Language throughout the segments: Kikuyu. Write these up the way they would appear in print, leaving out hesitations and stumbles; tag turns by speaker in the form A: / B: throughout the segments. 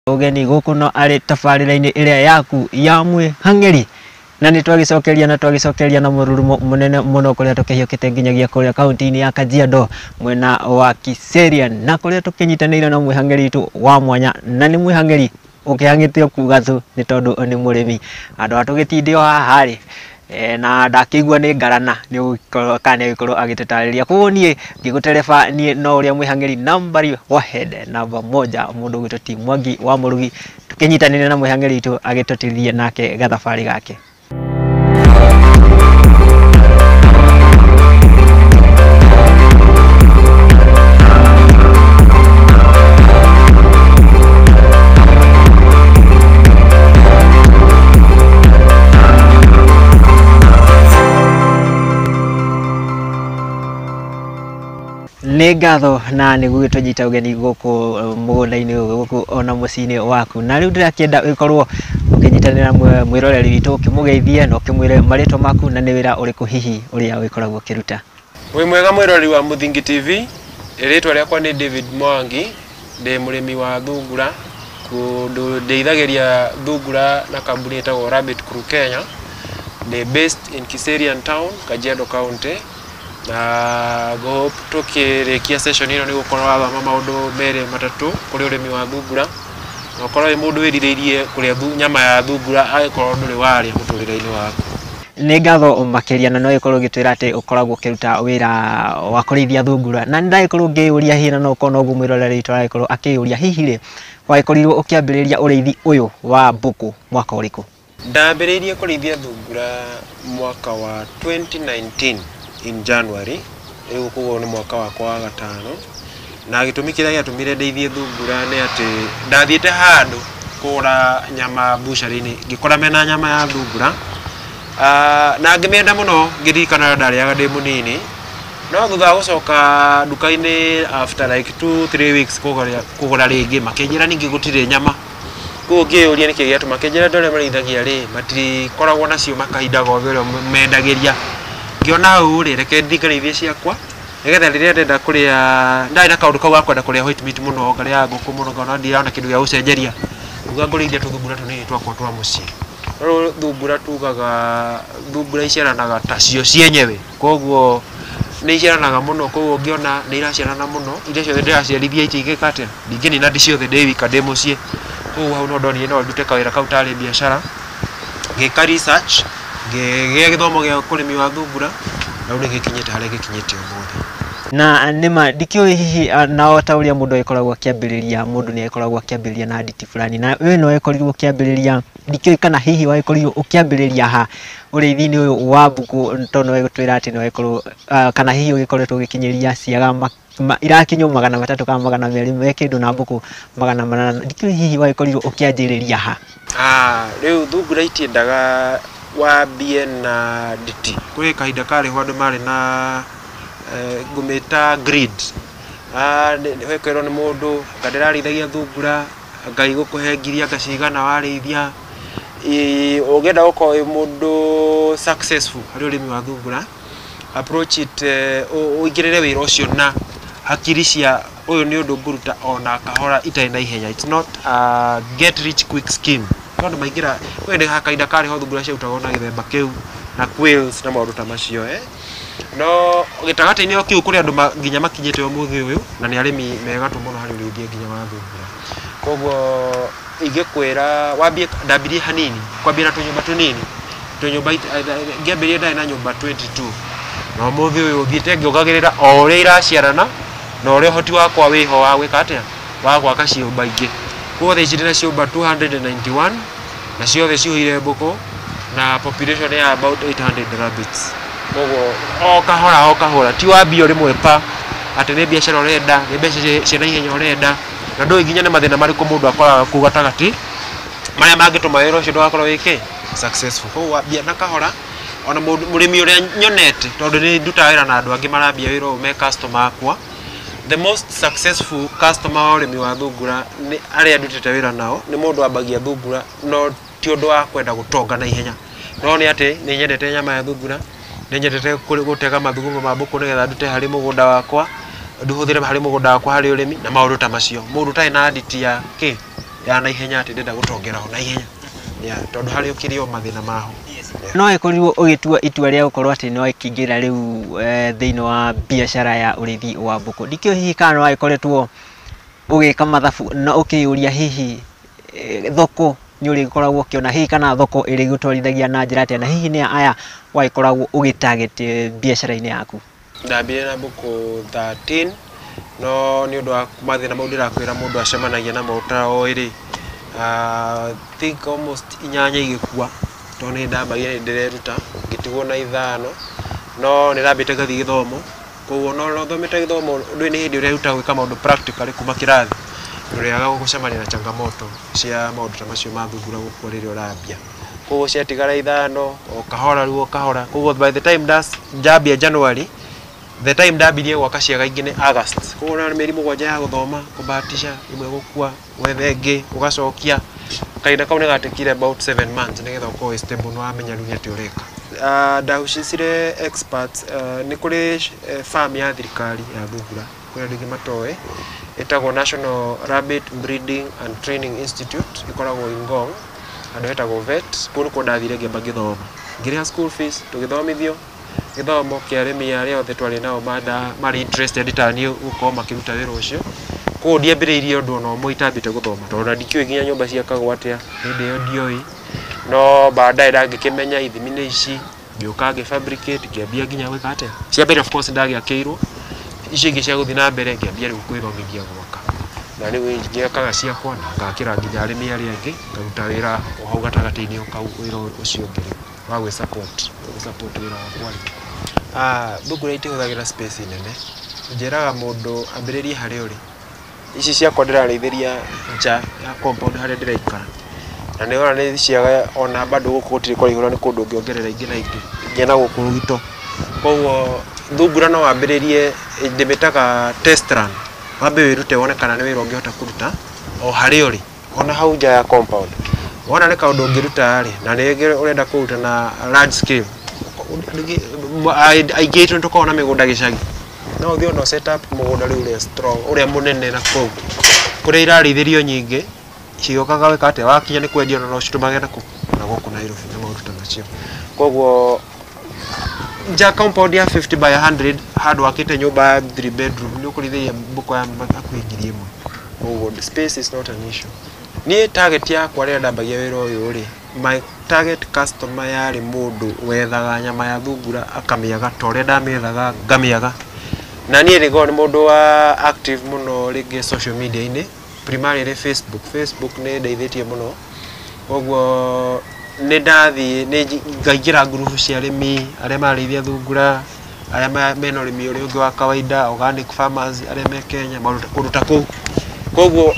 A: Ũgeni gũkũ no arĩ tabarĩra-inĩ ĩrĩa yaku ya mwĩhang'ĩri, na nĩ twagĩcokeria na twagĩcokeria na mũrurumo mũnene mũno kũrĩa tũkĩhiũkĩte nginyagia kũrĩa kaunti-inĩ ya Kajiado, mwena wa Kiserian, na kũrĩa tũkĩnyitanĩire na mwĩhang'ĩri witũ wa mwanya, na nĩ mwĩhang'ĩri ũkĩhang'ĩte kuga tu nĩ tondũ nĩ mũrĩmi. Andũ a tũgĩtinde o haha rĩ, na ndakĩigua nĩ ngarana nĩ ũgĩkorwo kana nĩ agĩkorwo agĩtũtarĩria. Koguo niĩ ngĩgũtereba niĩ no ũrĩa mwĩhang'ĩri nambari wahead namba moja, mũndũ ũgwĩtwo Ti Mwangi wa Mũrugi, tũkĩnyitanĩire na mwĩhang'ĩri witũ agĩtũtirithie nake gathabarĩ gake. Nĩ ngatho na nĩ gũgĩtũnyita ũgeni gũkũ mũgũnda-inĩ ũyũ, gũkũ ona mũciĩ-inĩ waku. Na rĩu ndĩrakĩenda ũgĩkorwo ũkĩnyitanĩra mwĩroreri witũ, ũkĩmũgeithie na ũkĩmwĩre marĩtwa maku na nĩ wĩra ũrĩkũ hihi ũrĩa ũgĩkoragwo ũkĩruta.
B: Wĩ mwega mwĩroreri wa Mũthingi TV, rĩtwa rĩakwa nĩ David Mwangi, ndĩ mũrĩmi wa thungura, kũndũ ndeithagĩria thungura na kambuni ĩtagwo Rabbit Crew Kenya. Ndĩ based in Kiserian Town, Kajiado County. Na ngũhope tũkĩrĩkia session ĩno nĩ gũkorwo wathoma maũndũ merĩ matatũ kũrĩ ũrĩmi wa thungura, na ũkorwo wĩ mũndũ wĩrirĩirie kũrĩa nyama ya thungura angĩkorwo ndũrĩ warĩa mũtũrĩre-inĩ waku.
A: Nĩ ngatho makĩria, na no ĩkorwo ũgĩtwĩra atĩ ũkoragwo ũkĩruta wĩra wa kũrĩithia thungura, na nĩ ndagĩkorwo ngĩyũria hihi, na no ũkorwo noguo mwĩroreri witũ aragĩkorwo akĩyũria, hihi rĩ wagĩkorirwo ũkĩambĩrĩria ũrĩithi ũyũ wa mbũkũ mwaka ũrĩkũ?
B: Ndambĩrĩirie kũrĩithia thungura mwaka wa 2019 in January, rĩu koguo nĩ mwaka wakwa wa gatano. Na gĩtũmi kĩrĩa gĩatũmire ndeithie thungura nĩ atĩ ndathiĩte handũ kũgũra nyama bucharĩ-inĩ, ngĩkora mena nyama ya thungura, na ngĩmĩenda mũno, ngĩririkana ndarĩaga ndĩ mũnini. No thutha wa gũcoka nduka-inĩ after like 2-3 weeks kũgũra rĩngĩ, makĩnjĩra ningĩ gũtirĩ nyama. Koguo ngĩyũria nĩkĩ gĩatũma, makĩnjĩra andũ arĩa marĩithagia rĩ matikoragwo nacio makahinda gothe ũrĩa mendagĩria. Ngĩona hau rĩ, reke thiĩ ngarĩithie ciakwa nĩgetha rĩrĩa ndenda kũrĩa, ndarĩ na kaũndũ kau ga kwenda kũrĩa white meat mũno, ngarĩaga ngũkũ mũno, ngona ndirona kĩndũ gĩa gũcenjeria, nguga ngũrĩithia tũthungura tũnini twakwa twa mũciĩ. No thungura tugaga thungura iciaranaga tacio cienyewe, koguo nĩ iciaranaga mũno, koguo ngĩona nĩ iraciarana mũno, iria ciothe ndĩraciarithia itingĩka atĩa, ndingĩnina ndĩ ciothe ndĩ wika ndĩ mũciĩ. Koguo hau no ndonire no ndute kawĩra kau tarĩ biacara, ngĩka research, ngĩgĩa gĩthomo gĩa ũrĩmi wa thungura, na rĩu nĩ gĩkinyĩte harĩa gĩkinyĩte ũmũthĩ.
A: Na nĩma ndikĩũĩ hihi, na o ta ũrĩa mũndũ agĩkoragwo akĩambĩrĩria, mũndũ nĩ agĩkoragwo akĩambĩrĩria na nditi fulani, na we no wagĩkorirwo ũkĩambĩrĩria, ndikĩũĩ kana hihi wagĩkorirwo ũkĩambĩrĩria ha ũrĩithi-inĩ ũyũ wa mbũkũ, tondũ nĩ wagĩtwĩra atĩ nĩ wagĩkorwo, kana hihi ũgĩkoretwo ũgĩkinyĩria ciaga irakinywo 300 kana 200 me kĩndũ na mbũkũ 800, ndikĩũĩ hihi wagĩkorirwo ũkĩanjĩrĩria ha?
B: Rĩu thungura itiendaga wambie na nditi. Kũrĩ kahinda karĩ ho andũ marĩ na ngũmĩta greed. Wekwerwo nĩ mũndũ anga ndĩrarĩithagia thungura, Ngai gũkũhe ngiri anga cigana warĩithia. Ũngĩenda gũkorwo wĩ mũndũ successful harĩ ũrĩmi wa thungura, approach it, ũingĩrĩre wĩra ũcio na hakiri cia ũyũ nĩ ũndũ ngũruta ona kahora itarĩ na ihenya. It's not a get rich quick scheme. Tondũ maingĩra, we nĩ kahinda karĩ ho thungura ciarutagwo na gĩthemba kĩu na quails na maũndũ ta macio, No gĩtagatĩ-inĩ o kĩu kũrĩ andũ nginya makinyĩte ũmũthĩ ũyũ, na nĩ arĩmi megatũ mũno harĩ ũrĩithia nginya wa thungura. Koguo ingĩkwĩra wambie, ndambirie hanini, kwambia na tũnyũmba tũnini, tũnyũmba ngĩambĩrĩria ndarĩ na nyũmba 22, na ũmũthĩ ũyũ thiĩte ngĩongagĩrĩra o ũrĩa iraciarana na ũrĩa ũhoti wakwa wĩho wa gwĩka atĩa, wa gwaka ciũmba ingĩ. Koguo thaa ici ndĩna ciũmba 291 na ciothe ciũhire mbũkũ na population ya about 800 rabbits. Koguo o kahora o kahora, ti wambia rĩmwe pa atĩ nĩ biacara ũrenda, nĩ mbeca cia naihenya ũrenda, na ndũĩ nginya nĩ mathĩna marĩkũ mũndũ akoraga kũu gatagatĩ marĩa mangĩtũma wĩra ũcio ndũgakorwo wĩ kĩ successful. Koguo wambia na kahora, ona mũrĩmi ũrĩa nyonete, tondũ nĩ ndutaga wĩra na andũ angĩ marambia wĩra ũyũ me customer akwa, the most successful customer wa ũrĩmi wa thungura nĩ arĩa ndutĩte wĩra nao, nĩ mũndũ wambagia thungura no ti ũndũ wa kwenda gũtonga na ihenya, no nĩ atĩ nĩ nyendete nyama ya thungura, nĩ nyendete gũtega mathugumo ma mbũkũ nĩgetha ndute harĩ mũgũnda wakwa, ndũhũthĩre harĩ mũgũnda wakwa harĩ ũrĩmi na maũndũ ta macio. Mũndũ ũtarĩ na nditi ya kĩ ya naihenya atĩ ndĩrenda gũtongera ho naihenya. Yeah, tondũ harĩ ũkĩrĩ o mathĩna maho.
A: No ĩkorirwo ũgĩtua itua rĩa gũkorwo atĩ no ĩkĩingĩra rĩu thĩinĩ wa biacara ya ũrĩithi wa mbũkũ. Ndikĩũĩ hihi kana no wagĩkoretwo ũgĩka mathabu na ũkĩyũria hihi thoko nĩ ũrĩkoragwo ũkĩona hihi kana thoko ĩrĩgũtwarithagia na njĩra atĩa, na hihi nĩ aya wagĩkoragwo ũgĩtarget biacara-inĩ yaku?
B: Ndambire na mbũkũ 13 no nĩ ũndũ wa mathĩna mau ndĩrakwĩra mũndũ acemanagia namo ũtaoĩ rĩ, think almost 8 igĩkua tondũ nĩ ndambagia nĩ ndĩreruta ngĩtigwo na 5 no nĩ ndambĩte ngathiĩ gĩthomo koguo no thomete gĩthomo ndũĩ nĩ hĩndĩ ũreruta gwĩka maũndũ practically kuma kĩrathi ndũrĩaga gũcemania na changamoto cia maũndũ ta macio ma thungura gũkua rĩrĩa ũrambia. Koguo ciatigara 5 o kahora rĩu o kahora. Koguo by the time ndambia January, the time ndambirie gwaka ciaga ingĩ nĩ August. Koguo na mĩeri 7 ya gũthoma, kũbahatisha, ĩmwe gũkua, gwetha ĩngĩ, ũgacokia. Kahinda kau nĩ gatekire about 7 months nĩgetha ũkorwo wĩ stable na wamenya rĩu nĩ atĩa ũreka. Ndahucicire experts, nĩ kũrĩ farm ya thirikari ya thungura kũrĩa andũ aingĩ matoĩ, ĩtagwo National Rabbit Breeding and Training Institute, ĩkoragwo Ngong, handũ hetagwo vet. Kũu nĩkuo ndathire ngĩamba ngĩthoma, ngĩrĩha school fees, tũgĩthomithio gĩthomo kĩa arĩmi arĩa othe twarĩ nao marĩ interested ta niĩ gũkorwo makĩruta wĩra ũcio. Koguo ndiambĩrĩirie ũndũ ona ũmwe itambĩte gũthoma tondũ ona ndikĩũĩ nginya nyũmba ciakagwo atĩa hĩndĩ ĩyo ndioĩ, no baadaye ndangĩkĩmenya ithimi nĩ ici, ngĩũka ngĩ fabricate ngĩambia nginya gwĩka atĩa. Cia mbere of course ndagĩakĩirwo, icio ingĩ cia gũthiĩ na mbere ngĩambia rĩu kwĩthomithia gwaka, na rĩu ngĩakaga ciakwa na ngakĩra nginya arĩmi arĩa angĩ, ngaruta wĩra o hau gatagatĩ-inĩ o kau wĩra ũcio ũngĩ rĩu wa gwĩ support wĩra wakwa rĩ. Thungura itihũthagĩra space nene, njĩraga mũndũ ambĩrĩrie harĩa ũrĩ. Ici ciakwa ndĩrarĩithĩria nja ya compound harĩa ndĩraikara, na nĩ wona nĩ ciaga ona bado gũkũ gũtirĩ kũraihũra, nĩ kũndũ ũngĩongerera ingĩ na ingĩ nginya na gũkũ rũgito. Koguo thungura no wambĩrĩrie, ndĩmĩtaga test run, wambe wĩrute wone kana nĩ wĩra ũngĩhota kũruta o harĩa ũrĩ, ona hau nja ya compound. Wona nĩ kaũndũ ũngĩruta rĩ, na rĩngĩ ũrenda kũruta na large scale, aingĩ aitũ nĩ tũkoragwo na mĩgũnda gĩcagi, no ũthiĩ ona set up mũgũnda rĩu ũrĩa strong, ũrĩa mũnene na kũu kũrĩa irarĩithĩrio nyingĩ cigĩũkaga wĩka atĩa, wakinya nĩ kwendia ona no citũmage na kũ na gũkũ Nairobi na maũndũ ta macio. Koguo nja compound ya 50 by 100 handũ wakĩte nyũmba ya 3 bedroom nĩ ũkũrĩithĩria mbũkũ ya hakuhĩ 1000. Koguo the space is not an issue. Niĩ target yakwa rĩrĩa ndambagia wĩra ũyũ rĩ, my target customer yarĩ mũndũ wethaga nyama ya thungura akamĩaga ta ũrĩa ndamĩethaga ngamĩaga. Na niĩ rĩngĩ nĩ mũndũ wa active mũno rĩngĩ social media-inĩ, primarily Facebook. Facebook nĩ ĩndeithĩtie mũno, koguo nĩ ndathiĩ nĩ ngaingĩra ngurubu cia arĩmi arĩa mararĩithia thungura, arĩa mena ũrĩmi ũrĩa ũngĩ wa kawaida, organic farmers arĩa me Kenya, kũndũ ta kũu. Koguo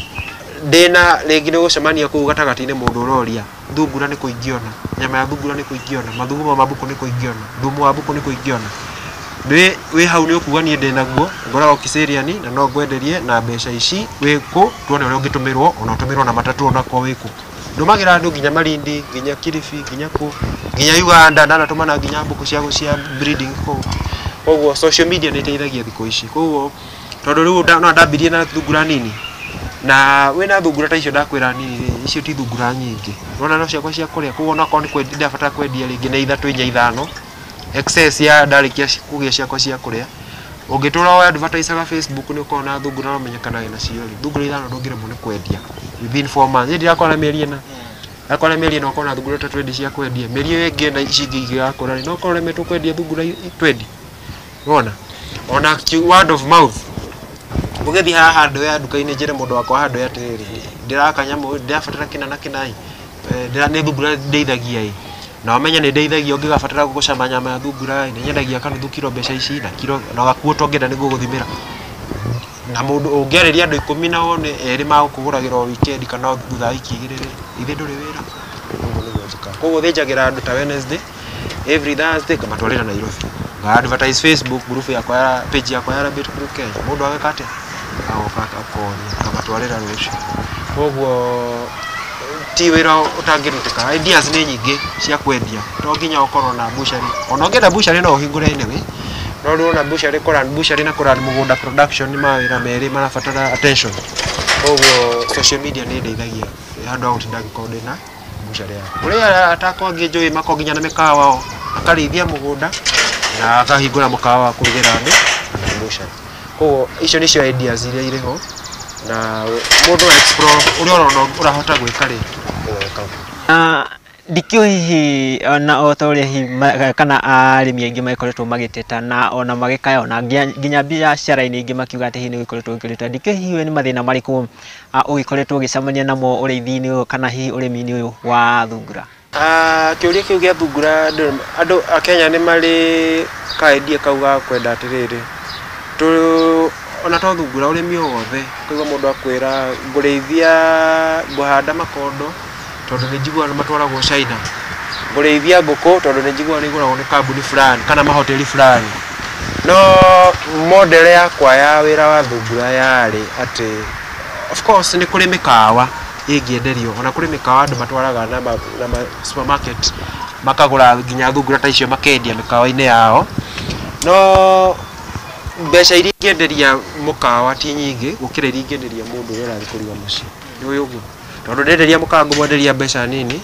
B: ndĩna rĩngĩ nĩ gũcemania kũu gatagatĩ-inĩ mũndũ ũroria thungura nĩ kũ ingĩona, nyama ya thungura nĩ kũ ingĩona, mathugumo ma mbũkũ nĩ kũ ingĩona, thumu wa mbũkũ nĩ kũ ingĩona. Wĩ hau nĩ ũkuga niĩ ndĩnaguo, ngoragwo Kiserian na no ngwenderie na mbeca ici, wĩ kũ tuone ũrĩa ũngĩtũmĩrwo, ona ũtũmĩrwo na matatũ onakorwo wĩ kũ. Ndũmagĩra andũ nginya Malindi, nginya Kilifi, nginya kũ, nginya Uganda, ndanatũmana nginya mbũkũ cia breeding kũu. Koguo social media nĩ ĩteithagia thikũ ici. Koguo tondũ rĩu no ndambirie na thungura nini, na wĩna thungura ta icio ndakwĩra nini rĩ, icio ti thungura nyingĩ, wona no ciakwa cia kũrĩa. Koguo onakorwo nĩ kwendia ndĩrabatara kwendia rĩngĩ nĩ 3 4 5 excess ya ndarĩkia kũgĩa ciakwa cia kũrĩa. Ũngĩtũra o advertisaga Facebook nĩ ũkoragwo na thungura no ũmenyekanaga nacio rĩ, thungura 5 ndũngĩremwo nĩ kwendia within 4 months. Niĩ ndirakorwo na mĩeri 4, ndakorwo na mĩeri 4 ũkorwo na thungura ta 20 cia kwendia, mĩeri ĩyo ĩngĩ na ici ingĩ igakũra rĩ, no ũkorwo ũremetwo kwendia thungura 20. Wona ona word of mouth, ũgĩthiĩ haha handũ ya nduka-inĩ njĩre mũndũ wakwa handũ ya atĩrĩrĩ, ndĩraka nyamũ, ndĩrabatara kĩna na kĩna ĩ, nĩ thungura ndeithagia ĩ, na ũmenye nĩ ndeithagia ũngĩgabatara gũcama nyama ya thungura ĩ, nĩ nyendagia kanuthu kiro mbeca ici na kiro na gakuo tongĩenda nĩ ngũgũthimĩra. Na mũndũ ũngĩarĩria andũ 10 na wone 2 magũkũgũragĩra o weekend kana thutha wa wiki 2 rĩ, ithe ndũrĩ wĩra. Ũguo nĩguo njĩkaga. Koguo thĩnjagĩra andũ ta Wednesday, every Thursday ngamatwarĩra Nairobi, nga advertise Facebook group yakwa ya page yakwa ya Rabbit Crew Kenya, mũndũ ageka atĩa, agoka akoria, ngamatwarĩra rũciũ. Koguo ti wĩra ũtangĩrutĩka, ideas nĩ nyingĩ cia kwendia, to nginya ũkorwo na butchery. Ona ũngĩenda butchery no ũhingũre anyway, no rĩu ona butchery, kũrun butchery na kũrun mũgũnda production nĩ mawĩra merĩ marabatara attention. Koguo social media nĩ ĩndeithagia handũ ha gũtinda ngĩkorwo ndĩna mbucarĩ yakwa. Kũrĩ atakwa angĩ njũĩ makoragwo nginya na mĩkawa o, akarĩithia mũgũnda na akahingũra mũkawa wa kũrugĩra andũ na mbucarĩ. Koguo icio nĩcio ideas iria irĩ ho na mũndũ explore ũrĩa ũrona ũrahota gwĩka rĩ, ũgeka.
A: Ndikĩũĩ hihi ona o ta ũrĩa hihi kana arĩmi aingĩ magĩkoretwo magĩteta na ona magĩkaya ona nginya biacara-inĩ ingĩ makiuga atĩ hihi nĩ gũkoretwo gũkĩrĩta. Ndikĩũĩ hihi we nĩ mathĩna marĩkũ ũgĩkoretwo ũgĩcemania namo ũrĩithi-inĩ ũyũ kana hihi ũrĩmi-inĩ ũyũ wa thungura?
B: Kĩũria kĩu gĩa thungura, andũ a Kenya nĩ marĩ ka idea kau ga kwenda atĩrĩrĩ, ona to thungura, ũrĩmi o wothe, ũkaigua mũndũ akwĩra ngũrĩithia, ngũhanda makondo tondũ nĩ njiguaga nĩ matwaragwo China, ngũrĩithia ngũkũ tondũ nĩ njiguaga nĩ igũragwo nĩ kambuni fulani kana mahoteri fulani. No model yakwa ya wĩra wa thungura yarĩ atĩ of course nĩ kũrĩ mĩkawa ĩngĩenderio, ona kũrĩ mĩkawa andũ matwaraga na ma supermarket makagũra nginya thungura ta icio makendia mĩkawa-inĩ yao. No mbeca iria ingĩenderia mũkawa ti nyingĩ gũkĩra iria ingĩenderia mũndũ ũrĩa ũrathiĩ kũruga mũciĩ. Nĩ ũĩ ũguo? Tondũ ndenderia mũkawa ngũmwenderia mbeca nini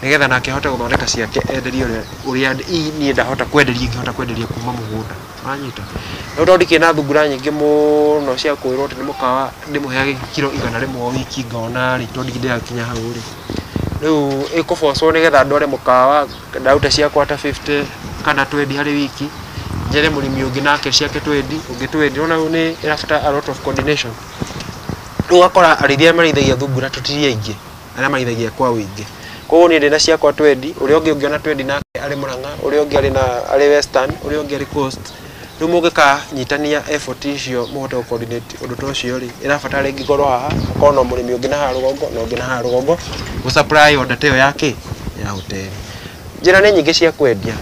B: nĩgetha nake ahote gũthondeka ciake enderie ũrĩa niĩ ndahota kwenderia, ingĩhota kwenderia kuma mũgũnda. Wanyita? No tondũ ndikĩrĩ na thungura nyingĩ mũno cia kwĩrwo atĩ nĩ mũkawa ndĩmũheage kiro 100 o wiki ngona rĩ, tondũ ndirakinya hau rĩ. Rĩu ĩkũbocwo nĩgetha ndware mũkawa ndaruta ciakwa ta 50 kana 20 harĩ wiki, njere mũrĩmi ũngĩ nake ciake 20, ũngĩ 20. Ũrona rĩu nĩ ĩrabatara a lot of coordination. Rĩu ũgakora arĩithi arĩa marĩithagia thungura tũtirĩ aingĩ, arĩa marĩithagia kwa ũingĩ. Koguo niĩ ndĩna ciakwa 20, ũrĩa ũngĩ ũngĩona 20 nake arĩ Murang'a, ũrĩa ũngĩ arĩ na arĩ Western, ũrĩa ũngĩ arĩ Coast. Rĩu mũngĩkanyitania effort icio mũhote gũ coordinate ũndũ ta ũcio rĩ, ĩrabatara rĩngĩ ngorwo haha, hakorwo na mũrĩmi ũngĩ na haha rũgongo na ũngĩ na haha rũgongo, gũ supply order ta ĩyo ya kĩ? Ya hoteli. Njĩra nĩ nyingĩ cia kwendia.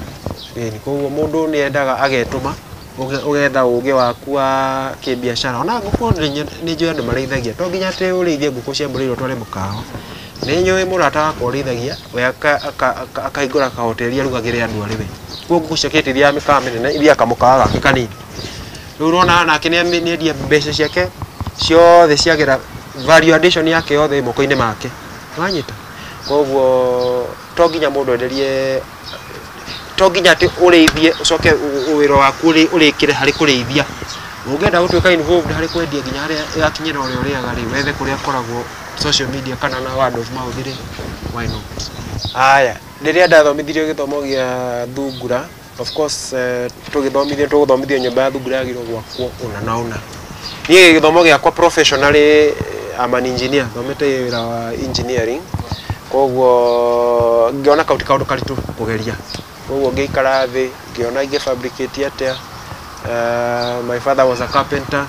B: Koguo mũndũ nĩ endaga agetũma, ũgetha ũgĩ waku wa kĩbiacara. Ona ngũkũ nĩ njũĩ andũ marĩithagia, to nginya atĩ ũrĩithie ngũkũ cia broiler ũtware mũkawa. Nĩ njũĩ mũrata wakwa ũrĩithagia, we akahingũra kahoteri arugagĩre andũ arĩ we. Koguo ngũkũ ciake itithiaga mĩkawa mĩnene, ithiaga kamũkawa gake kanini. Rĩu ũrona nake nĩ endia mbeca ciake ciothe ciagĩra value addition yake yothe ĩ moko-inĩ make. Wanyita? Koguo to nginya mũndũ enderie, to nginya atĩ ũrĩithie ũcoke wĩra waku ũrĩkĩre harĩ kũrĩithia. Ũngĩenda gũtuĩka involved harĩ kwendia nginya harĩa ĩgakinyĩra ũrĩa ũrĩaga rĩ, wethe kũrĩa ũkoragwo social media kana na word of mouth rĩ, why not? Aya, rĩrĩa ndathomithirio gĩthomo gĩa thungura, of course tũgĩthomithio tũgũthomithio nyũmba ya thungura yagĩrĩirwo gwakwo ũna na ũna. Niĩ gĩthomo gĩakwa professionally, I'm an engineer, thomete wĩra wa engineering. Koguo ngĩona kau ti kaũndũ karitũ kũgeria. Koguo ngĩikara thĩ, ngĩona ingĩ fabricate atĩa. My father was a carpenter.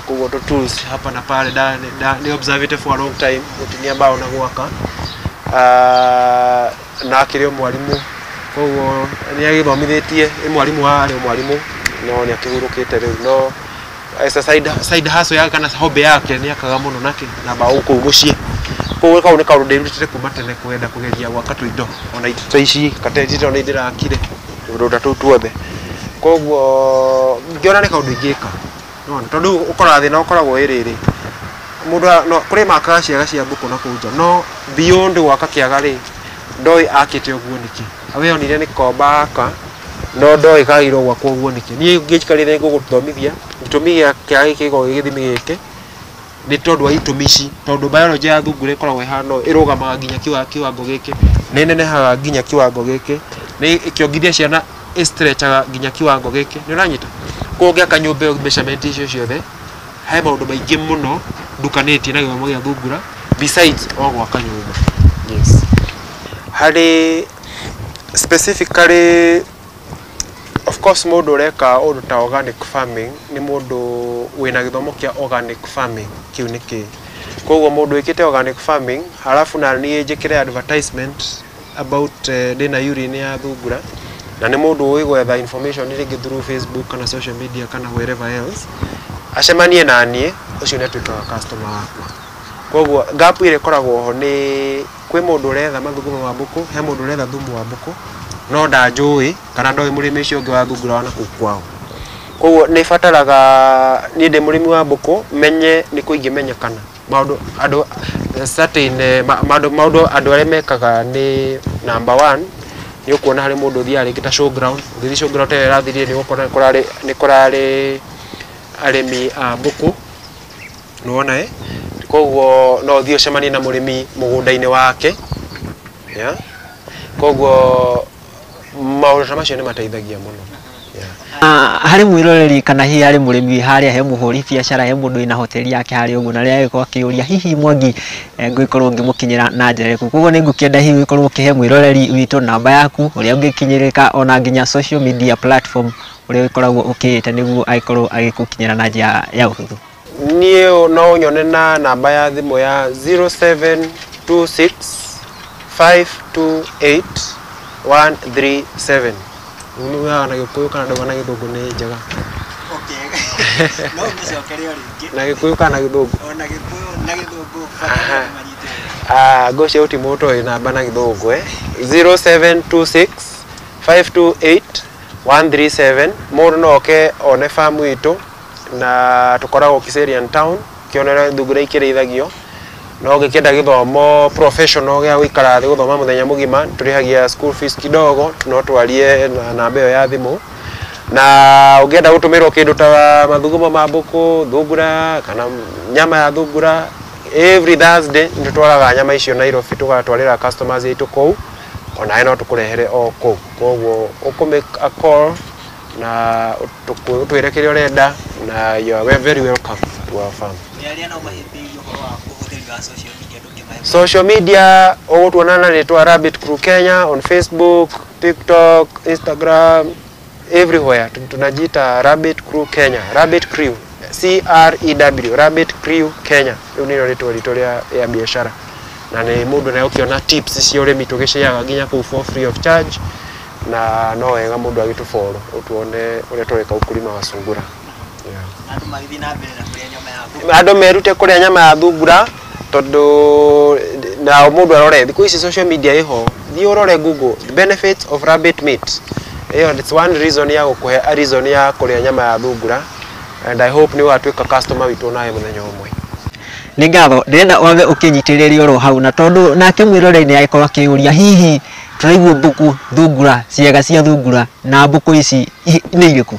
B: Koguo tũ tools hapa na pale nĩ observed for a long time gũtinia mbaũ na gwaka. Na akĩrĩ o mwarimũ, koguo nĩ agĩthomithĩtie, nĩ mwarimũ warĩ o mwarimũ, no nĩ akĩhurũkĩte rĩu, no as a side hustle yake kana hobby yake nĩ akaga mũno nake na mbaũ kũu mũciĩ. Koguo kau nĩ kaũndũ ndĩrutĩte kuma tene kwenda kũgeria gwaka tũindo ona indo ta ici kateti ona ndĩrakire tũndũ ta tũu tuothe. Koguo ngĩona nĩ kaũndũ ingĩka. Nĩwona? Tondũ ũkoraga thĩna ũkoragwo wĩ rĩrĩ, mũndũ no kũrĩ makaga ciaga cia ngũkũ na kũu nja, no beyond gwaka kĩaga rĩ, ndoĩ akĩte ũguo nĩkĩ. We onire nĩ komba aka, no ndoĩ kagĩrĩirwo gwakwo ũguo nĩkĩ. Niĩ ngĩikarĩte ngũgũthomithia gĩtũmi gĩa kĩaga gĩkĩ gĩkoragwo gĩ gĩthimi gĩkĩ nĩ tondũ wa itũmi ici, tondũ biology ya thungura ĩkoragwo ĩhana ũũ, ĩrũgamaga nginya kiwango gĩkĩ, nĩ ĩnenehaga nginya kiwango gĩkĩ, nĩ ĩkĩongithia ciana ĩstretchaga nginya kiwango gĩkĩ. Nĩ ũranyita? Koguo ũngĩaka nyũmba ĩyo measurement icio ciothe, he maũndũ maingĩ mũno ndukanĩtie na gĩthomo gĩa thungura besides o gwaka nyũmba. Yes. Harĩ specifically, of course mũndũ ũreka ũndũ ta organic farming nĩ mũndũ wĩna gĩthomo kĩa organic farming, kĩu nĩ kĩĩ. Koguo mũndũ wĩkĩte organic farming, halafu na niĩ njĩkĩre advertisement about ndĩna urine ya thungura, na nĩ mũndũ ũĩ gwetha information rĩngĩ through Facebook kana social media kana wherever else, acemanie na niĩ, ũcio nĩ atuĩkaga customer wakwa. Koguo gap ĩrĩa ĩkoragwo ho nĩ kwĩ mũndũ ũretha mathugumo ma mbũkũ, he mũndũ ũretha thumu wa mbũkũ, no ndanjũĩ kana ndoĩ mũrĩmi ũcio ũngĩ wa thungura wa nakũu kwao. Koguo nĩ bataraga niĩ ndĩ mũrĩmi wa mbũkũ menye nĩ kũ ingĩmenyekana maũndũ andũ certain maũndũ andũ arĩa mekaga nĩ number 1 nĩ ũkuona harĩ mũndũ ũthiaga rĩngĩ ta showground ũgĩthiĩ showground ĩrĩa ĩrathirire nĩ ũgũkora nĩ kũrarĩ arĩmi a mbũkũ nĩwona koguo no ũthiĩ ũcemanie na mũrĩmi mũgũnda-inĩ wake yeah? Koguo maũndũ ta macio nĩ mateithagia mũno.
A: Harĩ mwĩroreri kana hihi harĩ mũrĩmi harĩa he mũhũri biacara he mũndũ wĩna hoteli yake harĩa ũguo na rĩrĩa agĩkorwo akĩũria hihi Mwangi ngũgĩkorwo ngĩmũkinyĩra na njĩra ĩrĩkũ. Koguo nĩ ngũkĩenda hihi ũgĩkorwo ũkĩhe mwĩroreri witũ namba yaku ũrĩa ũngĩkinyĩrĩka ona nginya social media platform ũrĩa ũgĩkoragwo ũkĩĩte nĩguo agĩkorwo agĩgũkinyĩra na njĩra ya ũhũthũ.
B: Niĩ no nyone na namba ya thimũ ya 0726 528 137. Unugaga na Gĩkũyũ kana ndauga na Gĩthũngũ nĩ njega?
A: Okay. No ũmĩcokere o rĩngĩ.
B: Na Gĩkũyũ kana Gĩthũngũ?
A: Ona Gĩkũyũ na Gĩthũngũ bata nĩ manyite.
B: Ngwĩciria gũtirĩ mũndũ ũtoĩ namba na Gĩthũngũ 0726 528 137. Mũndũ no oke one farm itũ na tũkoragwo Kiserian town kĩonera thungura ikĩrĩithagio. No ũngĩkĩenda gĩthomo professional gĩa gũikara thĩ gũthoma mũthenya mũgima tũrĩhagia school fees kidogo no twarie na namba ĩyo ya thimũ. Na ũngĩenda gũtũmĩrwo kĩndũ ta mathugumo ma mbũkũ, thungura kana nyama ya thungura, every Thursday nĩ tũtwaraga nyama icio Nairobi tũgatwarĩra customers aitũ kũu onawe no tũkũrehere o kũu. Koguo ũkũ make a call na ũtwĩre kĩrĩa ũrenda na you are very welcome to our farm. Social media ũgũtuona na rĩtwa Rabbit Crew Kenya on Facebook, TikTok, Instagram, everywhere tunajiita Rabbit Crew Kenya, Rabbit Crew CREW, Rabbit Crew Kenya. Rĩu nĩrĩo rĩtwa ritũ rĩa biacara na nĩ mũndũ naye ũkĩona tips cia ũrĩmi tũgĩciaga nginya kũu for free of charge na no wega mũndũ agĩtũfollow ũtuone ũrĩa tũreka ukulima wa sungura.
A: Andũ magĩthiĩ na mbere na kũrĩa nyama ya
B: andũ merute kũrĩa nyama ya thungura tondũ na mũndũ arore thikũ ici social media ĩho thiĩ ũrore Google the benefits of rabbit meat ĩyo it's one reason ya gũkũhe a reason ya kũrĩa nyama ya thungura and I hope nĩ ũgatuĩka customer witũ nawe mũthenya ũmwe.
A: Nĩ ngatho ndĩrenda wambe ũkĩnyitĩrĩria oro hau na tondũ nake mwĩroreri agĩkorwo akĩũria hihi tũraigua mbũkũ thungura ciaga cia thungura na mbũkũ ici nĩ irĩkũ.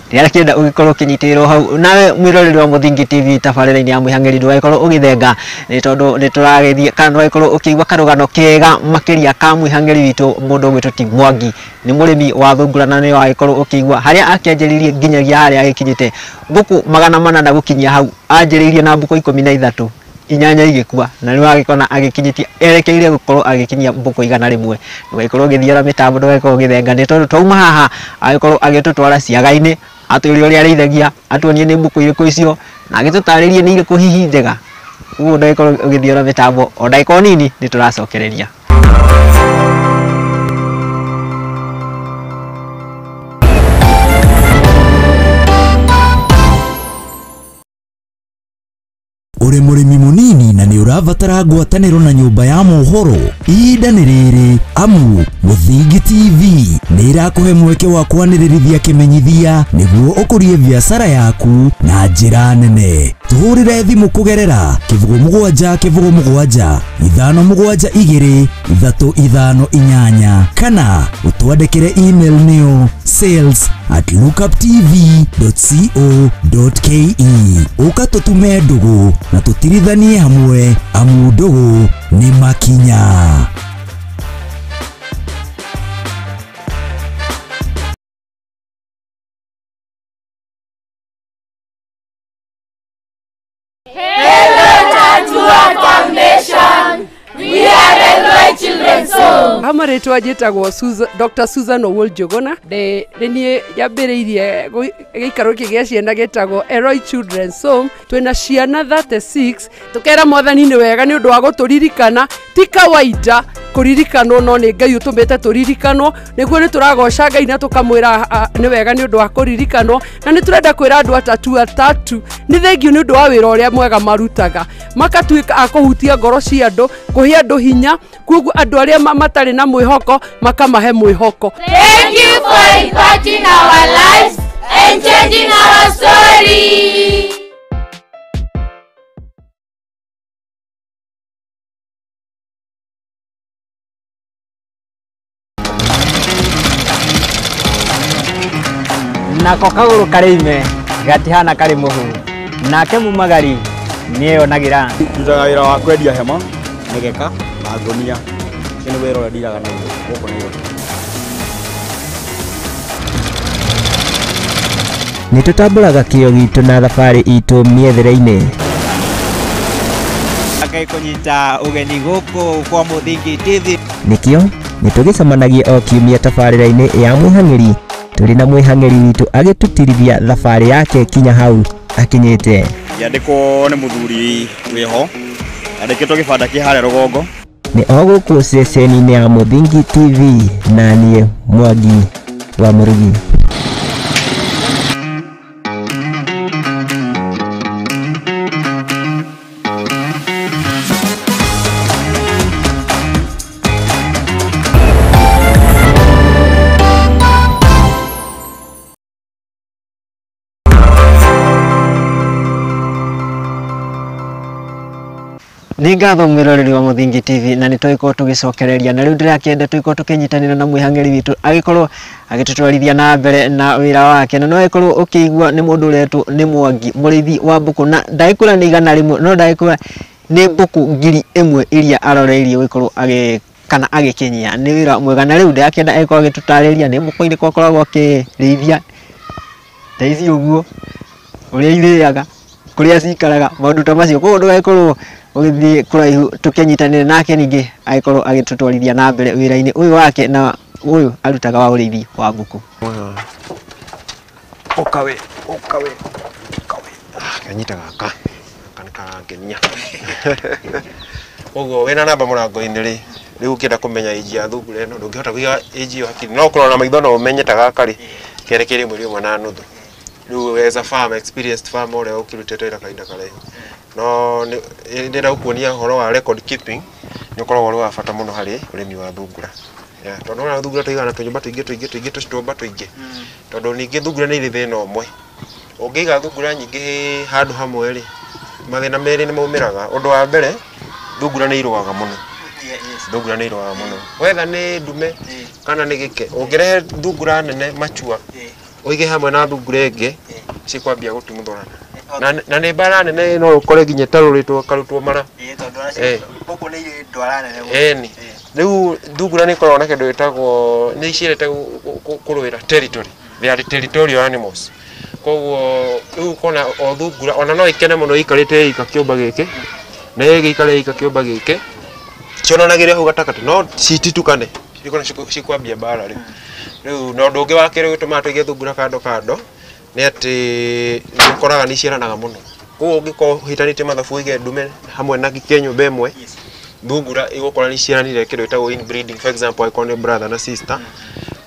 A: Ndĩrakĩenda ũgĩkorwo ũkĩnyitĩrĩrwo hau nawe mwĩroreri wa Mũthingi TV tabarĩra-inĩ ya Mwĩhang'ĩri ndũgagĩkorwo ũgĩthenga nĩ tondũ nĩ tũragĩthiĩ kana ndũgagĩkorwo ũkĩigua karũgano kega makĩria ka mwĩhang'ĩri witũ mũndũ ũgwĩtwo ti Mwangi nĩ mũrĩmi wa thungura na nĩ wagĩkorwo ũkĩigua harĩa akĩanjĩrĩirie nginyagia harĩa agĩkinyĩte mbũkũ 800 gũkinyia hau anjĩrĩirie na mbũkũ 13 inyanya igĩkua na nĩ wagĩkona agĩkinyĩtie erekeire gũkorwo agĩkinyia mbũkũ 100. Ndũgagĩkorwo ũgĩthiara mĩtambo ndũgagĩkorwo ũgĩthenga nĩ tondũ twauma haha agĩkorwo agĩtũtwara ciaga-inĩ atwĩre ũrĩa arĩithagia atuonie nĩ mbũkũ irĩkũ icio na agĩtũtarĩrie nĩ irĩkũ hihi njega. Ũguo ndũgagĩkorwo ũgĩthiora mĩtambo o ndagĩka o nini nĩ tũracokereria.
C: Uri mũrĩmi mũnini na nĩ ũrabatara ngwatanĩro na nyũmba ya mohoro ihinda nĩ rĩrĩ amu Mũthingi TV nĩ ĩrakũhe mweke wa kwanĩrĩrithia kĩmenyithia nĩguo ũkũrie biacara yaku na njĩra nene. Tũhũrĩre thimũ kũgerera 07 07 572 358 kana ũtwandĩkĩre email nĩyo sales@lookuptv.co.ke. Ũka tũtume ndũgũ na tũtirithanie hamwe amu ndũgũ nĩ makinya.
D: Hama rĩtwa njĩtagwo Dr. Susan Owuor Njuguna. Nĩ niĩ nyambĩrĩirie gĩikaro gĩkĩ gĩa ciana gĩtagwo Elroy Children's Home. Twĩna ciana 36. Tũkera Mwathani nĩ wega nĩ ũndũ wa gũtũririkana. Ti kawaida kũririkanwo no nĩ Ngai ũtũmĩte tũririkanwo. Nĩguo nĩ tũragoca Ngai na tũkamwĩra nĩ wega nĩ ũndũ wa kũririkanwo. Na nĩ tũrenda kwĩra andũ atatũ nĩ thengiũ nĩ ũndũ wa wĩra ũrĩa mwega marutaga. Makatuĩka a kũhutia ngoro cia andũ, kũhe andũ hinya, koguo andũ arĩa matarĩ na mwĩhoko makamahe mwĩhoko.
E: Thank you for impacting our lives And changing our story.
A: Nako kagũrũ karĩ ime gatihana karĩ mũhu nake mumagari nĩeyonagira.
F: Ndutaga wĩra wa kwendia hema, mĩgeka na ngũnia. Ũcio nĩ wĩra ũrĩa ndiraga naguo gũkũ Nairobi.
A: Nĩ tũtambũraga kĩo gitũ na thabarĩ itũ mĩethere-inĩ.
C: Ngai kũnyita ũgeni gũkũ kwa Mũthingi TV.
A: Nĩkĩo nĩ tũgĩcemanagia o kiumia tabarĩra-inĩ ya mwĩhang'ĩri tũrĩ na mwĩhang'ĩri witũ agĩtũtirithia thabarĩ yake kinya hau akinyĩte.
F: Ngĩandĩkwo nĩ mũthuri wĩho, andĩkĩtwo gĩbanda kĩ harĩa rũgongo.
A: Nĩ o gũkũ ceceni-inĩ ya Mũthingi TV na niĩ Mwangi wa Mũrugi. Nĩ ngatho mwĩroreri wa Mũthingi TV na nĩ tũgĩkorwo tũgĩcokereria na rĩu ndĩrakĩenda tũgĩkorwo tũkĩnyitanĩra na mwĩhang'ĩri witũ agĩkorwo agĩtũtwarithia na mbere na wĩra wake na no ĩkorwo ũkĩigua nĩ mũndũ ũretwo nĩ Mwangi mũrĩithi wa mbũkũ na ndagĩkũra nĩ 100 no ndagĩkũra nĩ mbũkũ 1000 iria aroreirie gũkorwo agĩ kana agĩkinyia nĩ wĩra mwega na rĩu ndĩrakĩenda agĩkorwo agĩtũtarĩria nĩ mbũkũ irĩkũ akoragwo akĩrĩithia ta ici ũguo ũrĩa irĩaga kũrĩa cikaraga maũndũ ta macio koguo ndũgagĩkorwo ũgĩthiĩ kũraihu tũkĩnyitanĩre nake ningĩ agĩkorwo agĩtũtwarithia na mbere wĩra-inĩ ũyũ wake na ũyũ arutaga wa ũrĩithi wa mbũkũ.
B: Ũkawe ũkawe ũkawe kanyita gaka gaka nĩ karangenia. Koguo wĩna namba mũrango-inĩ rĩ rĩu ũkĩenda kũmenya age ya thungura ĩno ndũngĩhota kũiga age ĩyo hakiri no kũrora na maitho no ũmenye ta gaka rĩ kerekeire mweri ũmwe na nuthu. Rĩu as a farmer, experienced farmer ũrĩa ũkĩrutĩte wĩra kahinda karaihu no ndĩrenda gũkuonia ũhoro wa record keeping nĩ ũkoragwo ũrĩ wa bata mũno harĩ ũrĩmi wa thungura. Tondũ ona thungura tũigaga na tũnyũmba tũingĩ tũingĩ tũingĩ tũcitũmba tũingĩ tondũ ningĩ thungura nĩ irĩ thĩna ũmwe. Ũngĩiga thungura nyingĩ handũ hamwe rĩ mathĩna merĩ nĩ maumĩraga. Ũndũ wa mbere thungura nĩ irũaga mũno. Thungura nĩ irũaga mũno wetha nĩ ndume kana nĩ gĩke ũngĩrehe thungura nene machua ũige hamwe na thungura ĩngĩ cikwambia gũtumuthũrana na nĩ mbara nene no ũkore nginya ĩtarũrĩtwo ĩkarutwo mara. Ĩni rĩu thungura nĩ ĩkoragwo na kĩndũ gĩtagwo nĩ ciendete kũrũĩra territory. They are territorial animals. Koguo rĩu ũkona o thungura ona no ĩkene mũno ĩikarĩte ĩika kĩũmba gĩkĩ na ĩgĩikara ĩika kĩũmba gĩkĩ cionanagĩria hau gatagatĩ no cititukane cikona cikwambia mbara rĩu. Rĩu na ũndũ ũngĩ wa kerĩ ũgĩtũmaga tũige thungura kando kando nĩ atĩ nĩ ũkoraga nĩ iciaranaga mũno. Koguo ũngĩkorwo ũhĩtanĩtie mathabu ũige ndume hamwe na gĩke nyũmba ĩmwe thungura ĩgũkora nĩ iciaranire kĩndũ gĩtagwo inbreeding, for example angĩkorwo nĩ brother na sister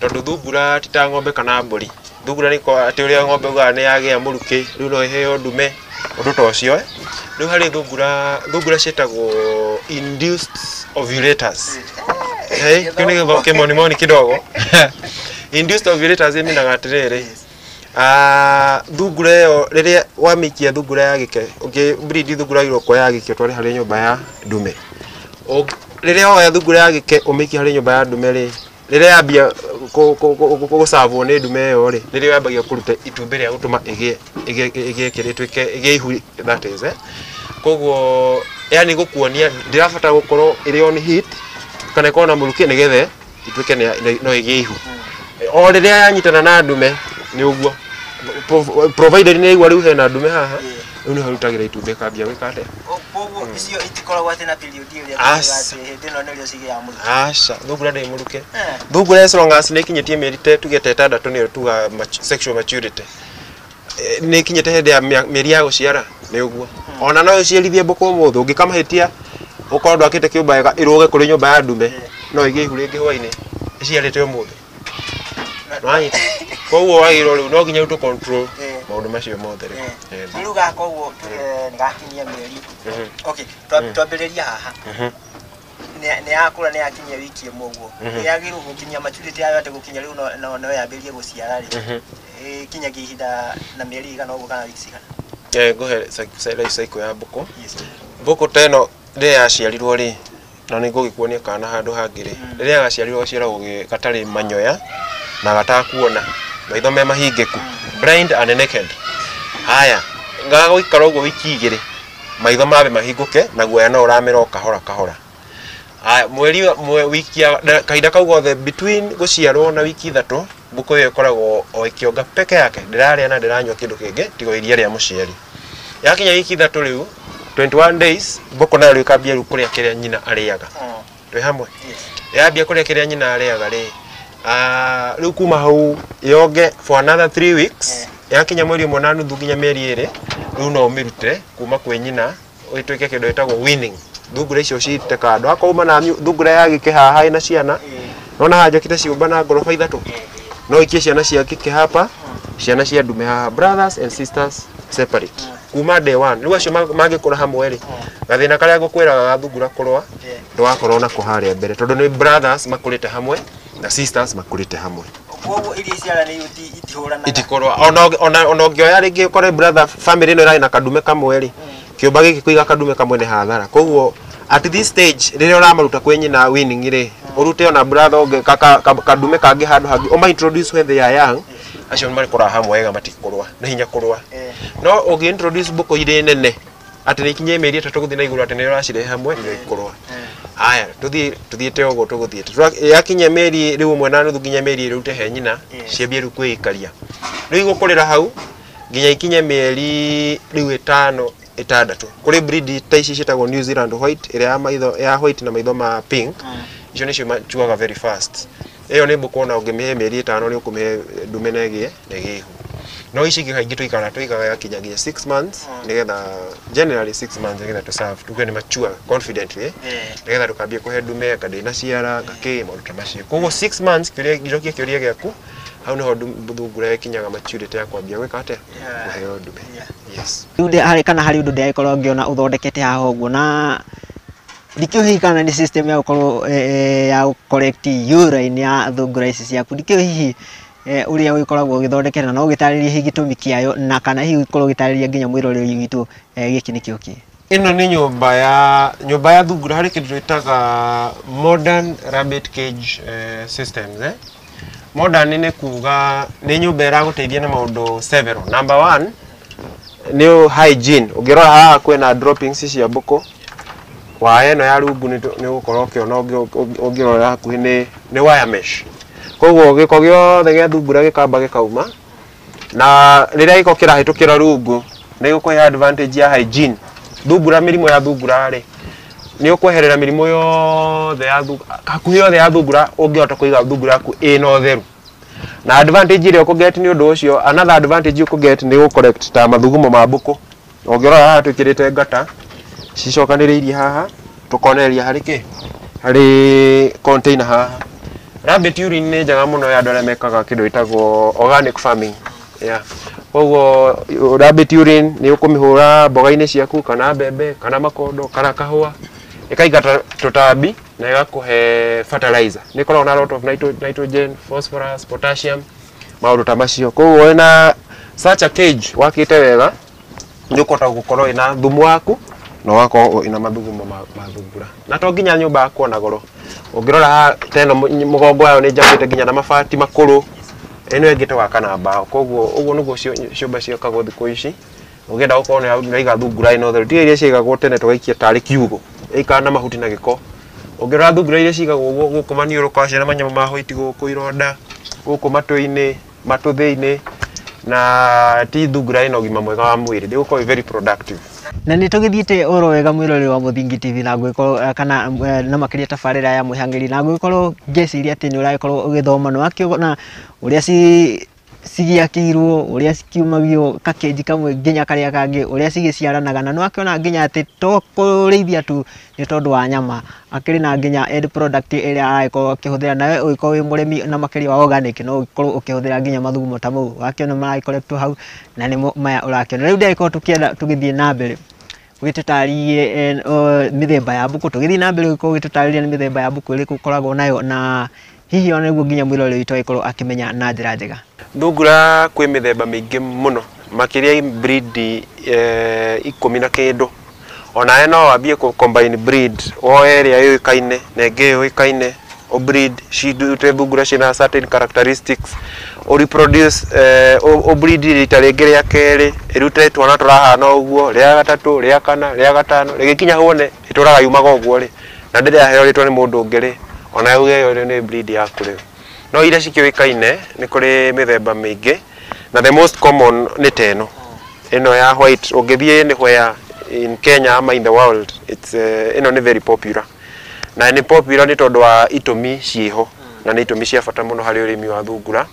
B: tondũ thungura ti ta ng'ombe kana mbũri. Thungura nĩ atĩ ũrĩa ng'ombe ugaga nĩ yagĩa mũrukĩ rĩu no ĩheo ndume ũndũ ta ũcio. Rĩu harĩ thungura thungura ciĩtagwo induced ovulators. Kĩu nĩ kĩmonimoni kidogo. Induced ovulators ĩminaga atĩrĩrĩ thungura ĩyo rĩrĩa wamĩikia thungura ya gĩke ũngĩ breed thungura ĩrĩa ũkuoya gĩke ũtware harĩ nyũmba ya ndume rĩrĩa woya thungura ya gĩke ũmĩikie harĩ nyũmba ya ndume rĩ rĩrĩa yambia gũcabwo nĩ ndume ĩyo rĩ nĩrĩo yambagia kũruta itumbĩ rĩa gũtũma ĩgĩe ĩgĩe kĩrĩa ĩtuĩke ĩgĩe ihu that is koguo yani gũkuonia ndĩrabatara gũkorwo ĩrĩ on heat kana ĩkorwo na mũrukĩ nĩgetha ituĩke no ĩgĩe ihu. O rĩrĩa yanyitana na ndume nĩ ũguo provided nĩ yaigua rĩu hena ndume haha rĩu nĩho ĩrutagĩra itumbĩ ĩkambia gwĩka atĩa.
G: Koguo icio itikoragwo atĩ na period ĩrĩa atĩ hĩndĩ ĩno nĩrĩo cigĩaga mũrukĩ.
B: Aca thungura ndĩrĩ mũrukĩ. Thungura as long as nĩ ĩkinyĩtie mĩeri tuge ta ĩtandatũ nĩyo tugaga sexual maturity nĩ ĩkinyĩte hĩndĩ ya mĩeri ya gũciara nĩ ũguo. Ona no ũciarithie mbũkũ ũmũthĩ ũngĩkamahĩtia ũkorwo ndwakĩte kĩũmba wega ĩrũge kũrĩ nyũmba ya ndume no ĩgĩe ihu rĩngĩ hwainĩ ĩciarĩte ũmũthĩ. Nĩwanyita? Koguo wagĩrĩirwo rĩu no nginya rĩu tũ control maũndũ macio mothe rĩu.
G: Rĩu gaka ũguo tuge nĩ gakinyia mĩeri. Okay, twambĩrĩria haha. Nĩ yakũra, nĩ yakinyia wiki ĩmwe ũguo, yagĩrĩirwo gũkinyia maturity yayo atĩ gũkinya rĩu no yambĩrĩrie gũciara rĩ, ĩkinyagia ihinda na mĩeri igana ũguo kana wiki cigana?
B: Ngũhe life cycle ya mbũkũ. Mbũkũ ta ĩno rĩrĩa yaciarirwo rĩ, na nĩ ngũgĩkuonia kana handũ hangĩ rĩ, rĩrĩa gaciarirwo gaciaragwo gatarĩ manyoya na gatakuona, maitho me mahingĩku, blind and naked. Haya, gagũikara ũguo wiki 2, maitho mambe mahingũke na guoya no ũramera o kahora kahora. Haya, mweri wiki ya kahinda kau gothe between gũciarwo na wiki 3, mbũkũ ĩyo ĩkoragwo o ĩkĩonga peke yake, ndĩrarĩa na ndĩranyua kĩndũ kĩngĩ tiga iria rĩa mũciari. Yakinya wiki 3 rĩu, 21 days, mbũkũ nayo rĩu ĩkambia rĩu kũrĩa kĩrĩa nyina arĩaga. Twĩ hamwe? Yambia kũrĩa kĩrĩa nyina arĩaga rĩ, rĩu kuma hau yonge for another 3 weeks. Yakinya mweri 1 na nuthu nginya mĩeri 2, rĩu no ũmĩrute kuma kwĩ nyina ĩtuĩke kĩndũ gĩtagwo weaning. Thungura icio cite kando, akouma na thungura ya gĩke haha ĩna ciana, nona haha njakĩte ciũmba na ngoroba 3, no ikie ciana cia kike hapa, ciana cia ndume haha, brothers and sisters separate kuma day one. Rĩu acio mangĩkũra hamwe rĩ, gathĩna karĩa ngũkwĩraga ga thungura kũrũa ndũgakorwo nako harĩa mbere, tondũ nĩ brothers makũrĩte hamwe na sisters makũrĩte hamwe.
G: Koguo iria iciaranĩirwo itihũranaga?
B: Itikorwo. Ona ũngĩoya rĩngĩ ũkore brother family ĩno ĩrarĩ na kadume kamwe rĩ, kĩũmba gĩkĩ kũiga kadume kamwe nĩ hathara. Koguo at this stage rĩrĩa ũramaruta kwĩ nyina winning rĩ, ũrute ona brother ũngĩ kadume kangĩ handũ hangĩ, ũma introduce when they are young, acio nĩ marĩkũraga hamwe wega, matikũrũa, nĩ hinya kũrũa. No ũngĩ introduce mbũkũ irĩ nene atĩ nĩ ikinyie mĩeri 3 gũthiĩ na igũrũ atĩ nĩ ũracirehe hamwe, nĩ ikũrũa. Haya, tũthiĩte ũguo tũgũthiĩte. Yakinya mĩeri rĩu 1 na nuthu nginya mĩeri 2 rute he nyina, ciambie rĩu kwĩikaria. Rĩu igũkũrĩra hau nginya ikinye mĩeri rĩu 5 6. Kũrĩ breed ta ici ciĩtagwo New Zealand White, ĩrĩa ya maitho ya white na maitho ma pink, icio nĩcio machuaga very fast. Ĩyo nĩ mbũkũ ona ũngĩmĩhe mĩeri 5 nĩ ũkũmĩhe ndume na ĩgĩe na ĩgĩe ihu. No ici ingĩ kaingĩ tũikaraga tũigaga yakinyagia 6 months, nĩgetha generally 6 months nĩgetha tũ serve tuge nĩ mature confidently, nĩgetha ndũkambie kũhe ndume anga ndĩnaciara ngakĩ maũndũ ta macio. Koguo 6 months, njokie kĩũria gĩaku, hau nĩho thungura ĩkinyaga maturity ya kwambia gwĩka atĩa, kũheo ndume. Yes.
A: Rĩu harĩ kana harĩ ũndũ ndĩragĩkorwo ngĩona ũthondekete haha ũguo, na ndikĩũĩ hihi kana nĩ system ya gũkorwo ya collect urine ya thungura ici ciaku. Ndikĩũĩ hihi ũrĩa ũgĩkoragwo ũgĩthondekete, na no ũgĩtarĩrie hihi gĩtũmi kĩayo, na kana hihi ũkorwo ũgĩtarĩria nginya mwĩroreri witũ gĩkĩ nĩkĩo kĩ.
B: Ĩno nĩ nyũmba ya thungura. Harĩ kĩndũ twĩtaga modern rabbit cage systems. Modern nĩ kuga nĩ nyũmba ĩragũteithia na maũndũ several. Number 1 nĩ hygiene. Ũngĩrora haha kwĩna droppings cia mbũkũ, waya ĩno ya rungu nĩ ũgũkorwo ũkĩona ũngĩrora hakuhĩ nĩ wire mesh. Koguo gĩko gĩothe gĩa thungura gĩkamba gĩkauma, na rĩrĩa gĩko kĩrahĩtũkĩra rungu nĩ gũkũhe advantage ya hygiene. Thungura, mĩrimũ ya thungura rĩ, nĩ ũkweherera mĩrimũ yothe ya thungura, hakuhĩ yothe ya thungura ũngĩhota kũiga thungura yaku ĩna ũtheru. Na advantage ĩrĩa ũkũget nĩ ũndũ ũcio, another advantage ũkũget nĩ gũ collect ta mathugumo ma mbũkũ. Ũngĩrora haha twĩkĩrĩte ngata cicokanĩrĩirie haha, tũkonereria harĩ kĩ, harĩ container haha. Rabbit urine nĩ njega mũno ya andũ arĩa mekaga kĩndũ gĩtagwo organic farming. Yeah. Koguo rabbit urine nĩ ũkũmĩhũra mboga-inĩ ciaku, kana mbembe, kana makondo, kana kahũa, ĩkaingata tũtambi na ĩgakũhe fertilizer. Nĩ ĩkoragwo na lot of nitrogen, phosphorus, potassium, maũndũ ta macio. Koguo wĩna such a cage wakĩte wega, nĩ ũkũhota gũkorwo ĩna thumu waku na ũgakorwo ĩna mathugumo ma thungura. Na to nginya nyũmba yakwo na goro. Ũngĩrora haha ta ĩno mũgongo wayo nĩ njakĩte nginya na mabati makũrũ, ĩno ĩngĩ tũgaka na mbaũ. Koguo ũguo nĩguo ciũmba ciakagwo thikũ ici. Ũngĩenda gũkorwo nĩ ũraiga thungura ĩno theru, tiga iria ciaigagwo tene tũgaikia tarĩ kiugũ, ĩikara na mahuti na gĩko. Ũngĩrora thungura iria ciigagwo ũguo gũkũ maniũrũ ciana manyamũ ma white gũkũ ironda, gũkũ matũ-inĩ, matũ thĩinĩ, na ti thungura ĩna ũgima mwega wa mwĩrĩ, ndĩgũkorwo ĩ very productive.
A: Na nĩ tũgĩthiĩte oro wega mwĩroreri wa Mũthingi TV, na ngũgĩkorwo kana na makĩria tabarĩra ya Mwĩhang'ĩri, na ngũgĩkorwo ngĩciria atĩ nĩ ũragĩkorwo ũgĩthoma na wakĩona ũrĩa cigĩakĩirwo, ũrĩa cikiumagio kakĩnji kamwe nginya karĩa kangĩ, ũrĩa cigĩciaranaga, na nĩ wakĩona nginya atĩ to kũrĩithia tu nĩ tondũ wa nyama, akĩrĩ na nginya end product ĩrĩa aragĩkorwo akĩhũthĩra. Nawe ũgĩkorwo wĩ mũrĩmi na makĩria wa organic, no ũgĩkorwo ũkĩhũthĩra nginya mathugumo ta mau wakĩona maragĩkoretwo hau, na nĩmo maya ũrakĩona. Rĩu ndĩragĩkorwo tũkĩenda tũgĩthiĩ na mbere. Ũgĩtũtarĩrie mĩthemba ya mbũkũ, tũgĩthiĩ na mbere gũkorwo ũgĩtũtarĩria nĩ mĩthemba ya mbũkũ ĩrĩkũ ũkoragwo nayo, na hihi ona nĩguo nginya mwĩroreri witũ agĩkorwo akĩmenya na njĩra njega.
B: Thungura kwĩ mĩthemba mĩingĩ mũno, makĩria breed 10 na kĩndũ. Onawe no wambie kũ combine breed, woe ĩrĩa yũĩkaine na ĩngĩ yũĩkaine, ũ breed cirute thungura ciĩna certain characteristics, ũ reproduce, ũ breed rita rĩngĩ rĩa kerĩ ĩrute twana tũrahana ũguo, rĩa gatatũ, rĩa kana, rĩa gatano, rĩgĩkinya hũne ĩtũraga yumaga ũguo rĩ, na ndĩrĩ yaheo rĩtwa nĩ mũndũ ũngĩ rĩ, onawe uge ĩyo nĩ breed yaku rĩu. No iria cikĩũĩkaine nĩ kũrĩ mĩthemba mĩingĩ, na the most common nĩ ta ĩno ĩno ya white. Ũngĩthiĩ anywhere in Kenya ama in the world, it's ĩno nĩ very popular, na nĩ popular nĩ tondũ wa itũmi ciĩho, na nĩ itũmi cia bata mũno harĩ ũrĩmi wa thungura.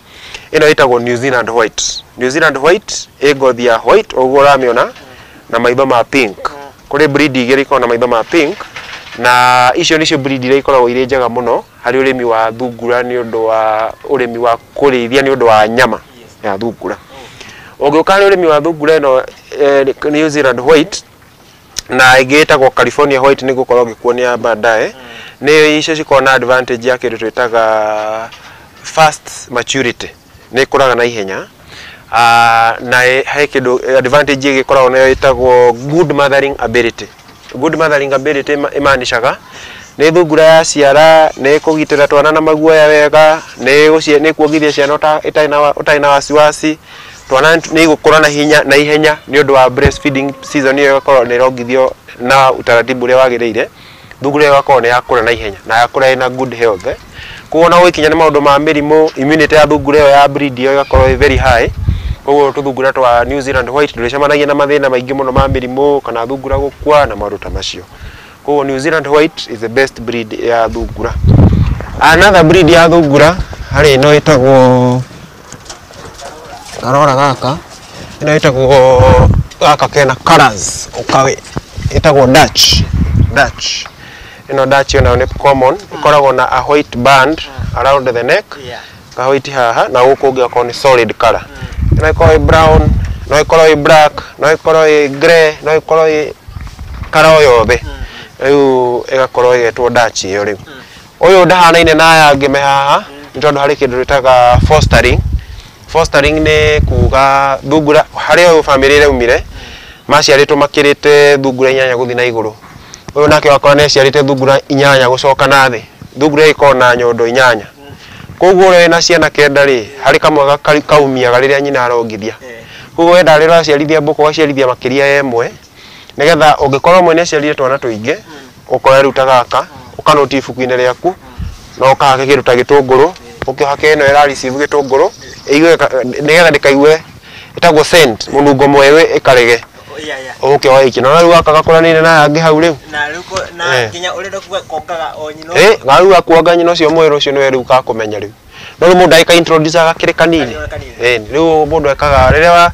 B: Ĩno ĩtagwo New Zealand White. New Zealand White ĩ ngothi ya white ũguo ũramĩona, na maitho ma pink. Kũrĩ breed igĩrĩ ikoragwo na maitho ma pink, na icio nĩcio breed iria ikoragwo irĩ njega mũno harĩ ũrĩmi wa thungura nĩ ũndũ wa ũrĩmi wa kũrĩithia nĩ ũndũ wa nyama ya thungura. Ũngĩũka harĩ ũrĩmi wa thungura ĩno New Zealand White, na ĩngĩ ĩtagwo California White, nĩ gũkorwo ngĩkuonia baadaye, nĩ icio cikoragwo na advantage ya kĩndũ twĩtaga fast maturity, nĩ ĩkũraga na ihenya. Na he kĩndũ advantage ĩngĩ ĩkoragwo nayo ĩtagwo good mothering ability. Good mothering ability ĩmaanishaga nĩ thungura yaciara nĩ ĩkũgitĩra twana na maguoya wega, nĩ ĩkuongithia ciana ũtarĩ na wasiwasi, twana nĩ igũkũra na hinya na ihenya nĩ ũndũ wa breastfeeding season ĩyo ĩgakorwo nĩ ĩrongithio na utaratibu ũrĩa wagĩrĩire. Thungura ĩyo ĩgakorwo nĩ yakũra na ihenya na yakũra ĩna good health. Koguo ona gũgĩkinya nĩ maũndũ ma mĩrimũ, immunity ya thungura ĩyo ya breed ĩyo ĩgakorwo ĩ very high. Koguo tũthungura twa New Zealand White ndũrĩcemanagia na mathĩna maingĩ mũno ma mĩrimũ kana thungura gũkua na maũndũ ta macio. Koguo New Zealand White is the best breed ya thungura. Another breed ya thungura harĩ ĩno ĩtagwo karora gaka, ĩno ĩtagwo gaka kena colors ũkawe, ĩtagwo Dutch. Dutch ĩno Dutch ĩyo nayo nĩ common, ĩkoragwo na a white band around the neck, ka white haha, na gũkũ ũngĩ gakorwo nĩ solid color. No ĩkorwo ĩ brown, no ĩkorwo ĩ black, no ĩkorwo ĩ grey, no ĩkorwo ĩ color o yothe. Rĩu ĩgakorwo ĩgetwo Dutch ĩyo. Rĩu ũyũ ndahanaine na aya angĩ me haha nĩ tondũ harĩ kĩndũ twĩtaga fostering. Fostering nĩ kuga thungura harĩa ũyũ bamĩrĩ ĩraumire maciarĩtwo makĩrĩte thungura 8 gũthiĩ na igũrũ. Ũyũ nake wakora nĩ aciarĩte thungura 8 gũcoka na thĩ, thungura ĩkoragwo na nyondo 8. Koguo ũrĩa wĩna ciana 9 rĩ, harĩ kamwe kaumiaga rĩrĩa nyina arongithia. Koguo wenda rĩrĩa ũraciarithia mbũkũ ũgaciarithia makĩria ya ĩmwe, nĩgetha ũngĩkorwo ũmwe nĩ aciarire twana tũingĩ, ũkoya rĩu ta gaka ũkanoti ibuku-inĩ rĩaku, na ũkahake kĩndũ ta gĩtũngũrũ, ũkĩhake ĩno ĩra receive gĩtũngũrũ ĩigue, nĩgetha ndĩkaigue ĩtagwo scent, mũnungo mwerũ, ĩkarege ũke wa iki. Na rĩu gaka gakũranĩire na aya angĩ hau rĩu.
G: Na rĩu na nginya ũrenda kuga kongaga o nyina.
B: Ĩ rĩu gakuonga nyina ũcio mwerũ ũcio nĩwe rĩu kakũmenya rĩu. No rĩu mũndũ agĩka introduce gakĩrĩ kanini.
G: Karĩ kanini.
B: Ĩ rĩu mũndũ ekaga rĩrĩa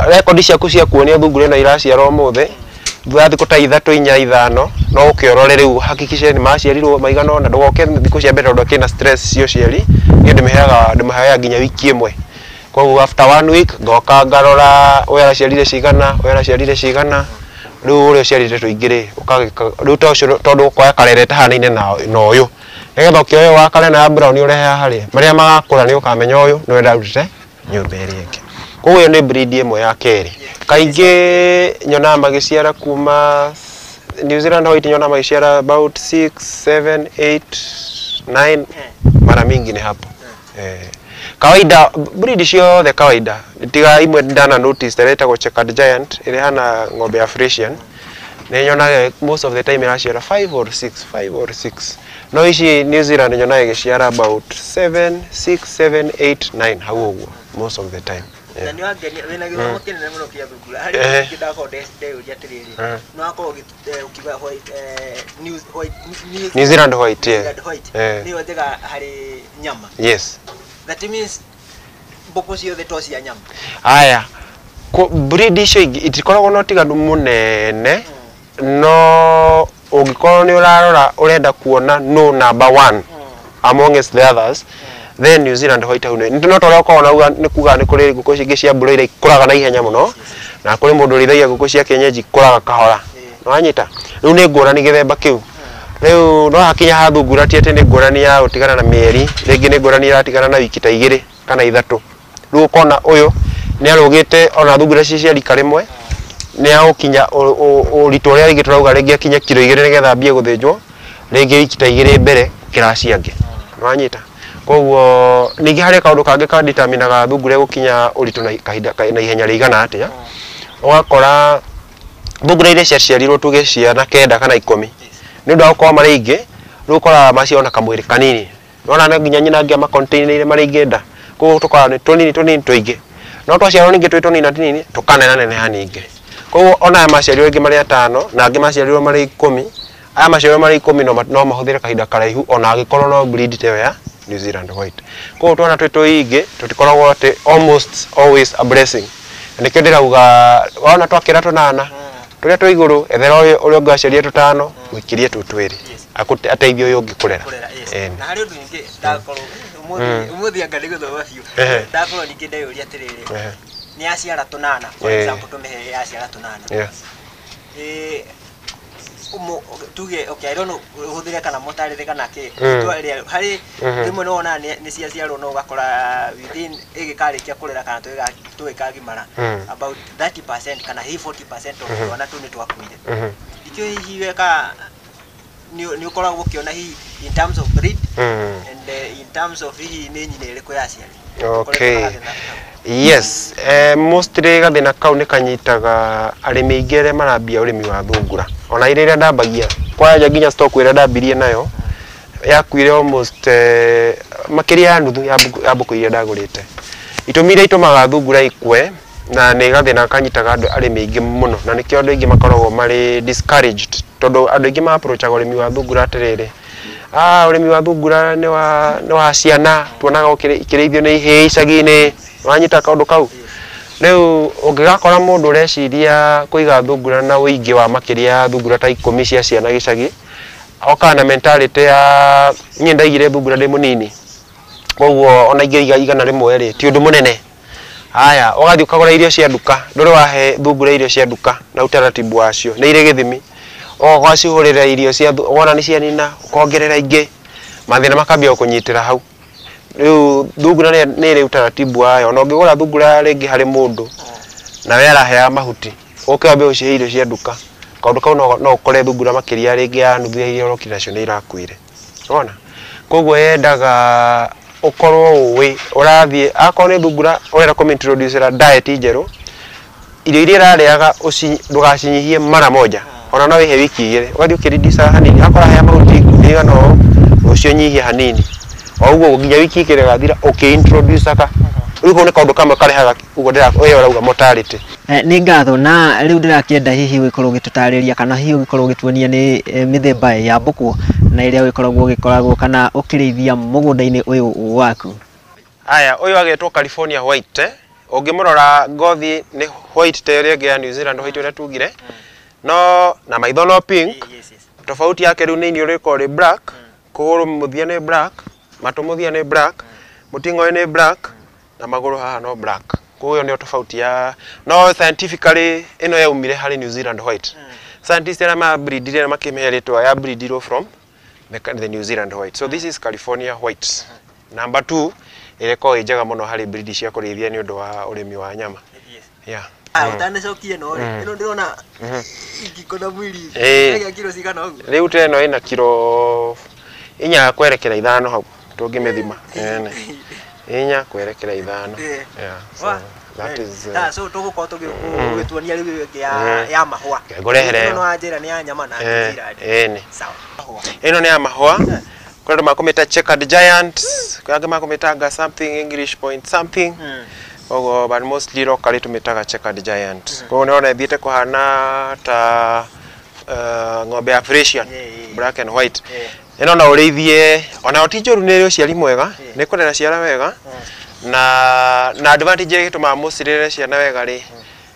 B: rekondi ciaku cia kuonia thungura ĩno iraciara ũmũthĩ, thutha wa thikũ ta 3 4 5 no ũke ũrore rĩu hakikishe nĩ maciarirwo maigana ũna, ndũgoke thikũ cia mbere tondũ akĩna stress cia ũciari. Niĩ ndĩmĩheaga nginya wiki ĩmwe. Koguo after one week ngoka ngarora ũyũ araciarire cigana, ũyũ araciarire cigana, rĩu ũrĩa ũciarĩte tũingĩ rĩ, ũkagĩka rĩu ta ũcio, tondũ ũkoya karere ĩtahanaine na ũyũ, nĩgetha ũkĩoya wa karena ya brown ũrehe haha rĩ, marĩa magakũra nĩ ũkamenya ũyũ nĩwe ndarutĩte nyũmba ĩrĩa ĩngĩ. Koguo ĩyo nĩ breed ĩmwe ya kerĩ. Kaingĩ nyonaga magĩciara kuma New Zealand White, nyonaga magĩciara about 6 7 8 9, mara mingi ni hapo. Kawaida breed ciothe kawaida tiga imwe ndana notice ĩrĩa ĩtagwo checkered giant, ĩrĩa ĩhana ng'ombe ya Frisian, nĩ nyonaga most of the time ĩraciara 5 or 6, 5 or 6, no ici New Zealand nyonaga ĩgĩciara about 7 6 7 8 9 hau ũguo most of the time.
G: Na nĩ wangenia wĩna gĩthomo kĩnene mũno kĩa thungura. Harĩ kĩndũ ndakorwo ndeyũria atĩrĩrĩ, nĩ wakorwo ũkiuga white, New white,
B: New Zealand White, yeah.
G: New Zealand White nĩyo njega harĩ nyama.
B: Yes.
G: That means mbũkũ ciothe to cia nyama?
B: Aya, breed icio ingĩ itikoragwo na ũtiganu mũnene, no ũngĩkorwo nĩ ũrarora ũrenda kuona no number one amongst the others, then New Zealand White hau nĩ no ta ũrĩa ũkoragwo nauga nĩ kuga nĩ kũrĩ ngũkũ ingĩ cia broiler ikũraga na ihenya mũno, Na kũrĩ mũndũ ũrĩithagia ngũkũ cia kienyeji ikũraga kahora. Nĩwanyita? Rĩu nĩ ngũrani gĩthemba kĩu. Rĩu no hakinya ha thungura ti atĩ nĩ ngũrani ya gũtigana na mĩeri, rĩngĩ nĩ ngũrani ĩratigana na wiki ta 2 kana 3. Rĩu ũkona ũyũ nĩ arũgĩte ona thungura ici cia rika rĩmwe nĩ agũkinya ũritũ ũrĩa rĩngĩ tũrauga rĩngĩ akinye kiro 2 nĩgetha ambie gũthĩnjwo, rĩngĩ wiki ta 2 mbere gũkĩra acio angĩ. Nĩwanyita? Koguo ningĩ harĩ kaũndũ kangĩ ka determinaga thungura ĩgũkinya ũritũ na kahinda na ihenya rĩigana atĩa. Ũgakora thungura iria ciaciarirwo tuge ciana 9 kana 10 nĩ ũndũ wa gũkorwo marĩ aingĩ, rĩu ũkoraga maciaro na kamwĩrĩ kanini. Nĩwona no nginya nyina angĩ amacontainĩire marĩ aingĩ nda, koguo tũkoraga nĩ tũnini tũnini tũingĩ. No twaciarwo ningĩ twĩ tũnini na tũnini tũkanenaneneha ningĩ. Koguo ona aya maciarirwo rĩngĩ marĩ 5 na angĩ maciarirwo marĩ 10, aya maciarirwo marĩ 10 no mahũthĩre kahinda karaihu ona angĩkorwo no breed ta ĩyo ya New Zealand White. Koguo twana twĩ tũingĩ tũtikoragwo atĩ almost always a blessing. Na nĩkĩo ndĩrauga wona twakĩra tũnana tũrĩa twĩ igũrũ ethera ũrĩa ũngĩ waciarire tũtano ũikirie tũu twĩrĩ ateithie ũyũ ũngĩ kũrera.
G: Na harĩ ũndũ ningĩ ndakorwo ũmũthĩ anga nĩ gũthoma biũ. Ndakorwo ningĩ ndeyũria atĩrĩrĩ, nĩ aciara tũnana, for example tũmĩhe yaciara tũnana. Tuge okay, I don't know ũhũthĩre kana mũtarĩre kana kĩ harĩ rĩmwe nĩ wonaga nĩ ciaciarwo no ũgakora within ĩgĩkarĩkia kũrera kana tũgĩkagimara about 30% kana hihi 40% of twana tũu nĩ twakuire. Ikĩo hihi weka nĩ ũkoragwo ũkĩona hihi in terms of breed and in terms of hihi nĩ nyina ĩrĩkũ yaciarire.
B: Okay. Yes, mostly gathĩna kau nĩ kanyitaga arĩmi aingĩ arĩa marambia ũrĩmi wa thungura. Ona iria ndambagia kwanja nginya stock ĩrĩa ndambirie nayo yakuire almost makĩria ya nuthu ya mbũkũ iria ndagũrĩte. Itũmi iria itũmaga thungura ikue na nĩ gathĩna kanyitaga andũ arĩmi aingĩ mũno, na nĩkĩo andũ aingĩ makoragwo marĩ discouraged tondũ andũ aingĩ ma-approachaga ũrĩmi wa thungura atĩrĩrĩ, ũrĩmi wa thungura nĩ wa ciana, tuonaga ikĩrĩithio nĩ ihĩĩ icagi-inĩ. Wanyita kaũndũ kau? Rĩu ũngĩgakora mũndũ ũreciria kũiga thungura na ũingĩ wa makĩria ya thungura ta 10 cia ciana gĩcagi, okaga na mentality ya niĩ ndaigire thungura ndĩ mũnini, koguo ona ingĩiga 100 rĩ ti ũndũ mũnene. Haya, ũgathiĩ ũkagũra irio cia nduka, ndũrĩ wahe thungura irio cia nduka na utaratibu wacio nĩ irĩ gĩthimi, ũgoka ũgacihũrĩra irio cia wona nĩ cianina ũkongerera ingĩ, mathĩna makambia gũkũnyitĩra hau. Rĩu thungura nĩ ĩrĩ utaratibu wayo, ona ũngĩgũra thungura rĩngĩ harĩ mũndũ nawe araheaga mahuti, ũke wambe ũcihe irio cia nduka, kaũndũ kau no ũkore thungura makĩria rĩngĩ ya nuthu ya iria ũrokire nacio nĩ irakuire. Wona? Koguo yendaga ũkorwo ũĩ ũrathiĩ, akorwo nĩ thungura ũrenda kũmĩintroducera diet njerũ, irio iria ĩrarĩaga ndũgacinyihie mara moja, ona no wĩhe wiki 2, ũgathiĩ ũkĩreduce hanini, akorwo arahea mahuti ikundi igana ũũ, rũciũ nyihie hanini, o ũguo nginya wiki 2 ĩgathira ũkĩ-introduce-aga. Rĩu kau nĩ kaũndũ kamwe karehaga ũguo ũyũ ũrauga mortality.
A: Nĩ ngatho. Na rĩu ndĩrakĩenda hihi ũgĩkorwo ũgĩtũtarĩria kana hihi ũgĩkorwo ũgĩtuonia nĩ mĩthemba ya mbũkũ na ĩrĩa ũgĩkoragwo kana ũkĩrĩithia mũgũnda-inĩ ũyũ waku.
B: Aya, ũyũ agĩtwo California White. Ũngĩmũrora ngothi nĩ white ta ĩrĩa ĩngĩ ya New Zealand white ũrĩa tugire, no na maitho no pink. Tofauti yake rĩu nĩ iniũrũ rĩkoragwo rĩ black, kũgũrũ mũthia nĩ black, matũ mũthia nĩ black, mũting'oe nĩ black na magũrũ haha no black. Koguo ĩyo nĩyo tofauti ya no scientifically ĩno yaumire harĩ New Zealand White. Scientists arĩa mabreedire na makĩmĩhe rĩtwa ya breedirwo from the New Zealand White. So this is California White. Number 2 ĩrĩa ĩkoragwo ĩ njega mũno harĩ breed cia kũrĩithia nĩ ũndũ wa ũrĩmi wa nyama. Yeah.
G: Ũtanacokie no rĩ, ĩno ndĩrona ingĩkona mwĩrĩ ĩgĩa kiro cigana ũguo?
B: Rĩu ta ĩno ĩna kiro 4 kwerekera 5 hau tũngĩmĩthima. 4 kwerekera 5. Yeah. So that is
G: so tũgũkorwo tũgĩtuonia rĩu ĩngĩ ya mahũa.
B: Ngũrehere
G: ĩno no njĩra nĩ ya nyama na New Zealand. Sawa.
B: Ĩno nĩ ya mahũa. Kũrĩ andũ makũmĩta checkered giant, kũrĩ angĩ makũmĩtanga something English point something. Koguo but mostly locally tũmĩtaga checkered giant. Koguo nĩwona ĩthiĩte kũhana ta ng'ombe ya Frisian, black and white. Ĩno no ũrĩithie, ona ti njũru, nĩ ĩrĩ ũciari mwega, nĩ kũrera ciana wega, na advantage ĩrĩa ĩtũmaga mũcirere ciana wega rĩ,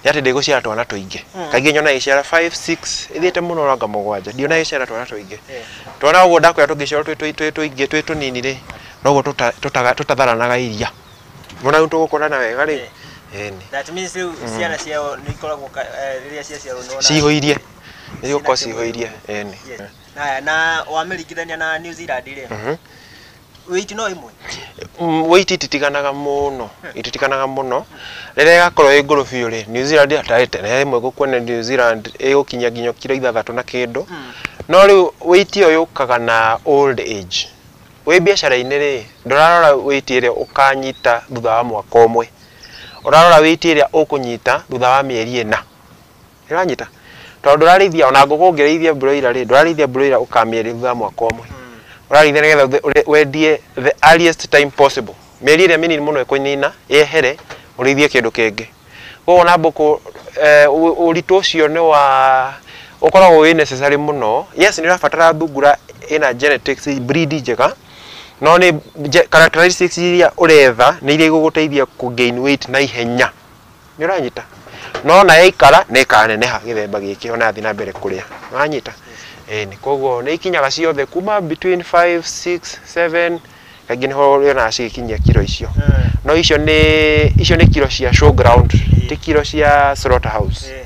B: nĩ atĩ ndĩgũciara twana tũingĩ. Kaingĩ nyonaga ĩgĩciara 5, 6, ĩthiĩte mũno ranga 7, ndionaga ĩgĩciara twana tũingĩ. Twana ũguo ndakwĩra tũngĩciarwo twĩ tũingĩ twĩ tũnini rĩ, noguo tũtatharanaga iria. Mwana rĩu tũgũkũrana wega rĩ, Ĩni.
G: That means rĩu ciana ciao nĩ ikoragwo rĩrĩa ciaciarwo nĩ wona
B: Cihũirie. Nĩ igũkorwo cihũirie. Ĩni.
G: Yes. Haya, na wamĩringithania na New Zealand rĩ, weight no ĩmwe?
B: Weight ititiganaga mũno, ititiganaga mũno. Rĩrĩa ĩgakorwo ĩ ngũrũ biũ rĩ, New Zealand atarĩte na ĩmwe gũkuona New Zealand ĩgũkinya nginya kiro 6 na kĩndũ. No rĩu weight ĩyo yũkaga na old age. Wĩ biacara-inĩ rĩ, ndũrarora weight ĩrĩa ũkanyita thutha wa mwaka ũmwe, ũrarora weight ĩrĩa ũkũnyita thutha wa mĩeri 4. Ĩranyita tondũ ndũrarĩithia ona ngũkũ, ũngĩrĩithia broiler rĩ, ndũrarĩithia broiler ũkamĩendia thutha wa mwaka ũmwe, ũrarĩithia nĩgetha wendie the earliest time possible, mĩeri ĩrĩa mĩnini mũno ĩkũnina yehere, ũrĩithie kĩndũ kĩngĩ. Koguo na mbũkũ ũritũ ũcio nĩ wa ũkoragwo wĩ necessary mũno. Yes, nĩ ũrabatara thungura ĩna genetics, breed njega, no nĩ characteristics iria ũretha nĩ iria igũgũteithia kũ gain weight na ihenya. Nĩ ũranyita? No na yaikara nĩ ĩkaneneha gĩthemba gĩkĩ ona yathiĩ na mbere kũrĩa. Ũranyita? Ĩni. Koguo nĩ ikinyaga ciothe kuma between 5 6 7, kaingĩ nĩho ũrĩonaga cigĩkinyia kiro icio. No icio nĩ kiro cia showground, ti kiro cia slaughterhouse.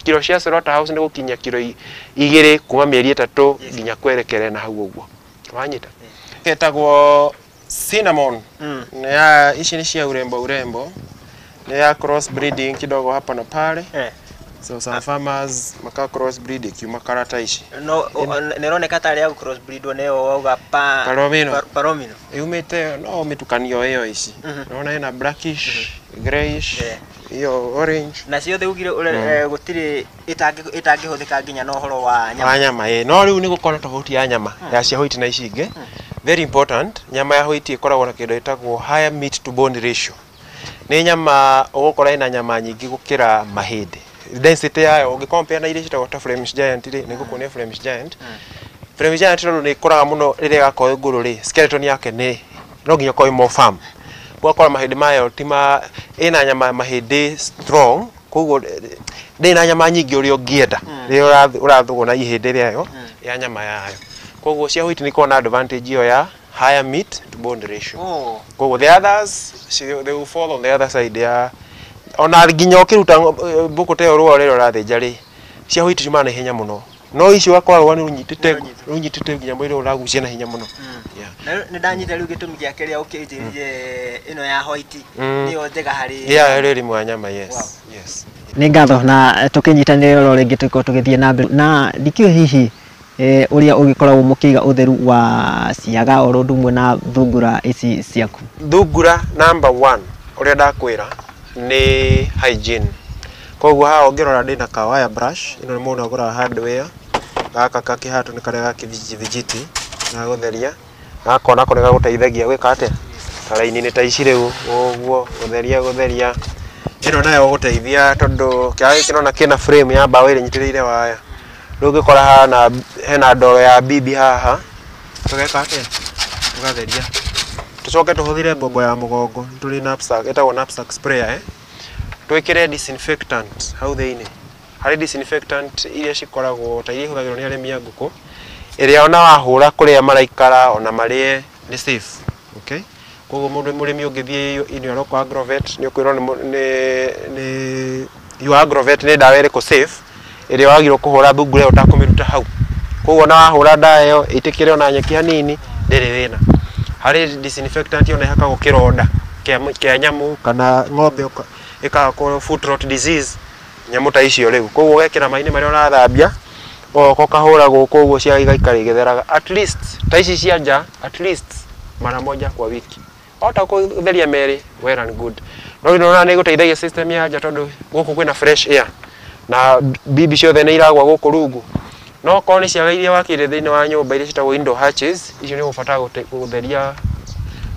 B: Kiro cia slaughterhouse nĩ gũkinyia kiro 2 kuma mĩeri 3 nginya kwerekera na hau ũguo. Wanyita? Ketagwo cinnamon. Ya ici nĩ cia urembo urembo. Ni ya cross breeding kidogo hapa na pale. So some farmers maka cross breed ikiuma karata ici.
G: No nĩroneka tarĩ ya cross breed nĩyo wauga pa
B: Palomino.
G: Palomino.
B: Yumĩte no mĩtukanio ĩyo ici. Unaona ina blackish, grayish, hiyo orange.
G: Na ciothe ugire gũtirĩ ĩtangĩhũthĩka nginya na ũhoro wa nyama.
B: Wa nyama ĩ. No rĩu nĩ gũkorwo tofauti ya nyama ya cia white na ici ingĩ. Very important, nyama ya white ĩkoragwo na kĩndũ gĩtagwo higher meat to bone ratio. Nĩ nyama ũgũkora ĩna nyama nyingĩ gũkĩra mahĩndĩ. Density yayo ũngĩ compare na iria ciĩtagwo ta Flemish Giant rĩ, nĩ ngũkuonia Flemish Giant. Flemish Giant tondũ nĩ ĩkũraga mũno rĩrĩa ĩgakorwo ĩ ngũrũ rĩ, skeleton yake nĩ no nginya ĩkorwo ĩ more firm. Ũgakora mahĩndĩ mayo ti ma ĩna nyama mahĩndĩ strong, koguo ndĩrĩ na nyama nyingĩ ũrĩa ũngĩenda rĩrĩa ũrathũgũna ihĩndĩ rĩayo ya nyama yayo. Koguo cia white nĩ ikoragwo na advantage ĩyo ya higher meat to bone ratio. Koguo the others they will fall on the other side ya ona nginya ũkĩruta mbũkũ ta ĩyo rũa rĩrĩa ũrathĩnja rĩ, cia white ciumaga na ihenya mũno. No icio ũgakora rũa nĩ rũnyitĩte nginya mwĩrĩ ũragucia na hinya mũno.
G: Na nĩ ndanyita rĩu gĩtũmi gĩa kĩrĩa ũkĩnjĩrire ĩno ya white nĩyo njega harĩ
B: ya ũrĩmi wa nyama. Yes. Yes.
A: Nĩ ngatho na tũkĩnyitanĩre oro rĩngĩ tũkorwo tũgĩthiĩ na mbere na ndikĩũĩ hihi ũrĩa ũgĩkoragwo mũkĩiga ũtheru wa ciaga oro ũndũ ũmwe na thungura ici ciaku.
B: Thungura number 1 ũrĩa ndakwĩra nĩ hygiene. Koguo haha ũngĩrora ndĩna ka wire brush, ĩno nĩ mũndũ agũraga hardware, gaka kakĩhatwo nĩ karĩa gakĩvijiti ga gũtheria, gaka onako nĩ gagũteithagia gwĩka atĩa, ta raini-inĩ ta ici rĩu ũguo gũtheria gũtheria. Ĩno nayo gũteithia tondũ kĩaga gĩkĩ nona kĩna frame ya mbaũ ĩrĩa ĩnyitĩrĩire waya. Rĩu ũngĩkora hana hena ndoro ya bibi haha, tũgeka atĩa, tũgatheria. Tũcoke tũhũthĩre mbombo ya mũgongo, tũrĩ knapsack, ĩtagwo knapsack sprayer Twĩkĩre disinfectant hau thĩinĩ. Harĩ disinfectant iria cikoragwo ta iria ihũthagĩrwo nĩ arĩmi a ngũkũ, ĩrĩa ona wahũra kũrĩa maraikara ona marĩe nĩ safe. Okay? Koguo mũndũ mũrĩmi ũngĩthiĩ in your local agrovet nĩ ũkwĩrwo nĩ your agrovet nĩ ndawa ĩrĩkũ safe ĩrĩa wagĩrĩirwo kũhũra thungura ĩyo ũtakũmĩruta hau. Koguo ona wahũra ndawa ĩyo ĩitĩkĩre ona nyeki hanini ndĩrĩ thĩna. Harĩ disinfectant ona ĩhakagwo kĩronda kĩa nyamũ kana ng'ombe ĩkahakwo foot rot disease nyamũ ta icio rĩu. Koguo ũgekĩra maĩ-inĩ marĩa ũrathambia ũgoka ũkahũra gũkũ ũguo cia igaikara igĩtheraga at least ta ici cia nja at least mara moja kwa wiki. Ota kũtheria merĩ well and good. No rĩu nĩũrona nĩ ĩgũteithagia system ya nja tondũ gũkũ kwĩna fresh air na bibi ciothe nĩ iragwa gũkũ rungu. No okorwo nĩ ciaga iria wakĩire thĩinĩ wa nyũmba iria ciĩtagwo indoor hatches, icio nĩ ũgũbatara gũtheria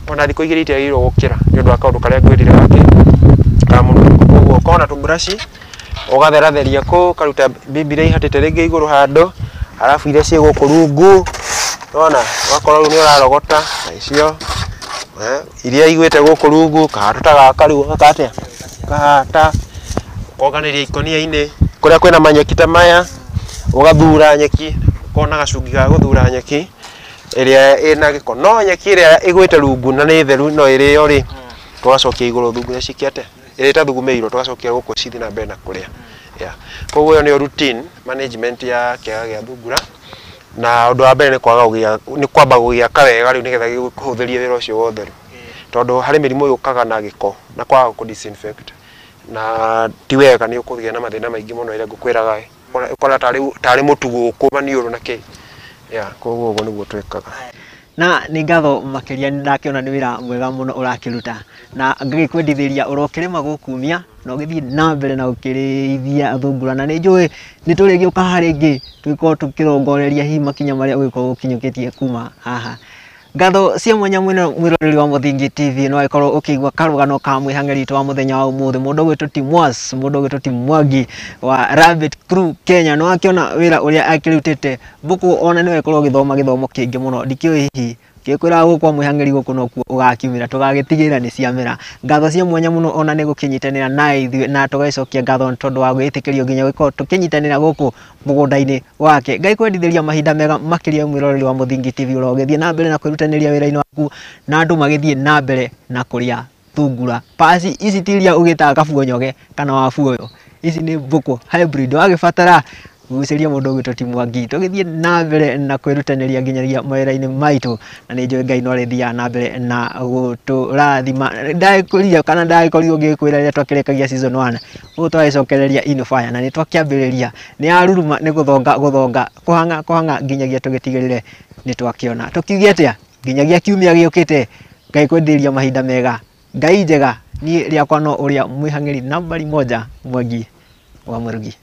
B: ona thikũ 2 itiagĩrĩirwo gũkĩra nĩ ũndũ wa kaũndũ karĩa ngwĩrire gake ka mũnungo. Koguo ũkorwo na tũburaci ũgatheratheria kũu, ũkaruta bibi iria ihatĩte rĩngĩ igũrũ handũ, halafu iria ciĩ gũkũ rungu, nĩwona ũgakorwo rĩu nĩ ũrarogota na icio iria igwĩte gũkũ rungu, kahatũ ta gaka rĩu ũgeka atĩa, ũkahata ũkonganĩria ikũnia-inĩ kũrĩa kwĩna manyeki ta maya, ũgathura nyeki, ũkona gacungi ga gũthura nyeki ĩrĩa ĩna gĩko. No nyeki ĩrĩa ĩgwĩte rungu na nĩ theru no ĩrĩo rĩ, tũgacokia igũrũ thungura ciike atĩa, Ĩrĩa ĩtathugumĩirwo tũgacokia gũkũ cithi na mbere na kũrĩa. Yeah. Koguo ĩyo nĩyo routine management ya kĩaga gĩa thungura. Na ũndũ wa mbere nĩ kwaga gũgĩa, nĩ kwamba gũgĩaka wega rĩu nĩgetha gĩkũhũthĩrie wĩra ũcio wa ũtheru, tondũ harĩ mĩrimũ yũkaga na gĩko na kwaga kũ disinfect, na ti wega, nĩ ũkũgĩa na mathĩna maingĩ mũno ĩrĩa ngũkwĩraga ũkona tarĩ mũtu gũkũ maniũrũ na kĩ. Yeah, koguo ũguo nĩguo twĩkaga.
A: Na nĩ ngatho makĩria, nĩ ndakĩona nĩ wĩra mwega mũno ũrakĩruta, na ngagĩkwendithĩria ũrokĩrĩma gũkumia na ũgĩthiĩ na mbere na ũkĩrĩithia thungura, na nĩ njũĩ nĩ tũrĩgĩũka haha rĩngĩ tũgĩkorwo tũkĩrongoreria hihi makinya marĩa ũgĩkorwo ũkinyũkĩtie kuma haha. Ngatho cia mwanya mwena mwĩroreri wa Mũthingi TV, no agĩkorwo ũkĩigua karũgano ka mwĩhang'eri witũ wa mũthenya wa ũmũthĩ, mũndũ ũgwĩtwo Timwas, mũndũ ũgwĩtwo Tim Mwangi wa Rabbit Crew Kenya. No akĩona wĩra ũrĩa akĩrutĩte mbũkũ, ona nĩ wĩkorwo ũgĩthoma gĩthomo kĩingĩ mũno. Ndikĩũĩ hihi gĩkwĩra gũkũ kwa mwĩhang'eri gũkũ nokuo ũgakiumĩra, tũgagĩtigĩrĩra nĩ ciamera. Ngatho cia mwanya mũno ona nĩ gũkĩnyitanĩra na ithuĩ, na tũgagĩcokia ngatho nĩ tondũ wa gwĩtĩkĩrio nginya gũkorwo tũkĩnyitanĩra gũkũ mũgũnda-inĩ wake. Ngai kwendithĩria mahinda mega makĩria mwĩroreri wa Mũthingi TV, ũrĩa ũgĩthiĩ na mbere na kwĩrutanĩria wĩra-inĩ waku, na andũ magĩthiĩ na mbere na kũrĩa thungura. Pasi ici ti iria ũgĩtaga kabuonyoge kana wabuoyo, ici nĩ mbũkũ hybrid. Wagĩbatara gucĩria mũndũ ũgwĩtwo Tim Mwangi, tũgĩthiĩ na mbere na kwĩrutanĩria nginyagia mawĩra-inĩ maitũ, na nĩ njũĩ Ngai no arĩthiaga na mbere na gũtũrathima. Ndagĩkũria kana ndagĩkorirwo ngĩkwĩra rĩrĩa twakĩrĩkagia season 1 ũguo twagĩcokereria Inofire, na nĩ twakĩambĩrĩria nĩ yaruruma, nĩ gũthonga gũthonga, kũhang'a kũhang'a nginyagia tũgĩtigĩrĩre nĩ twakĩona. Tũkiuge atĩa nginyagia kiumia gĩũkĩte? Ngai kwendithĩria mahinda mega, Ngai njega. Niĩ rĩakwa no ũrĩa mwĩhang'ĩri nambari moja, Mwangi wa Mũrugi.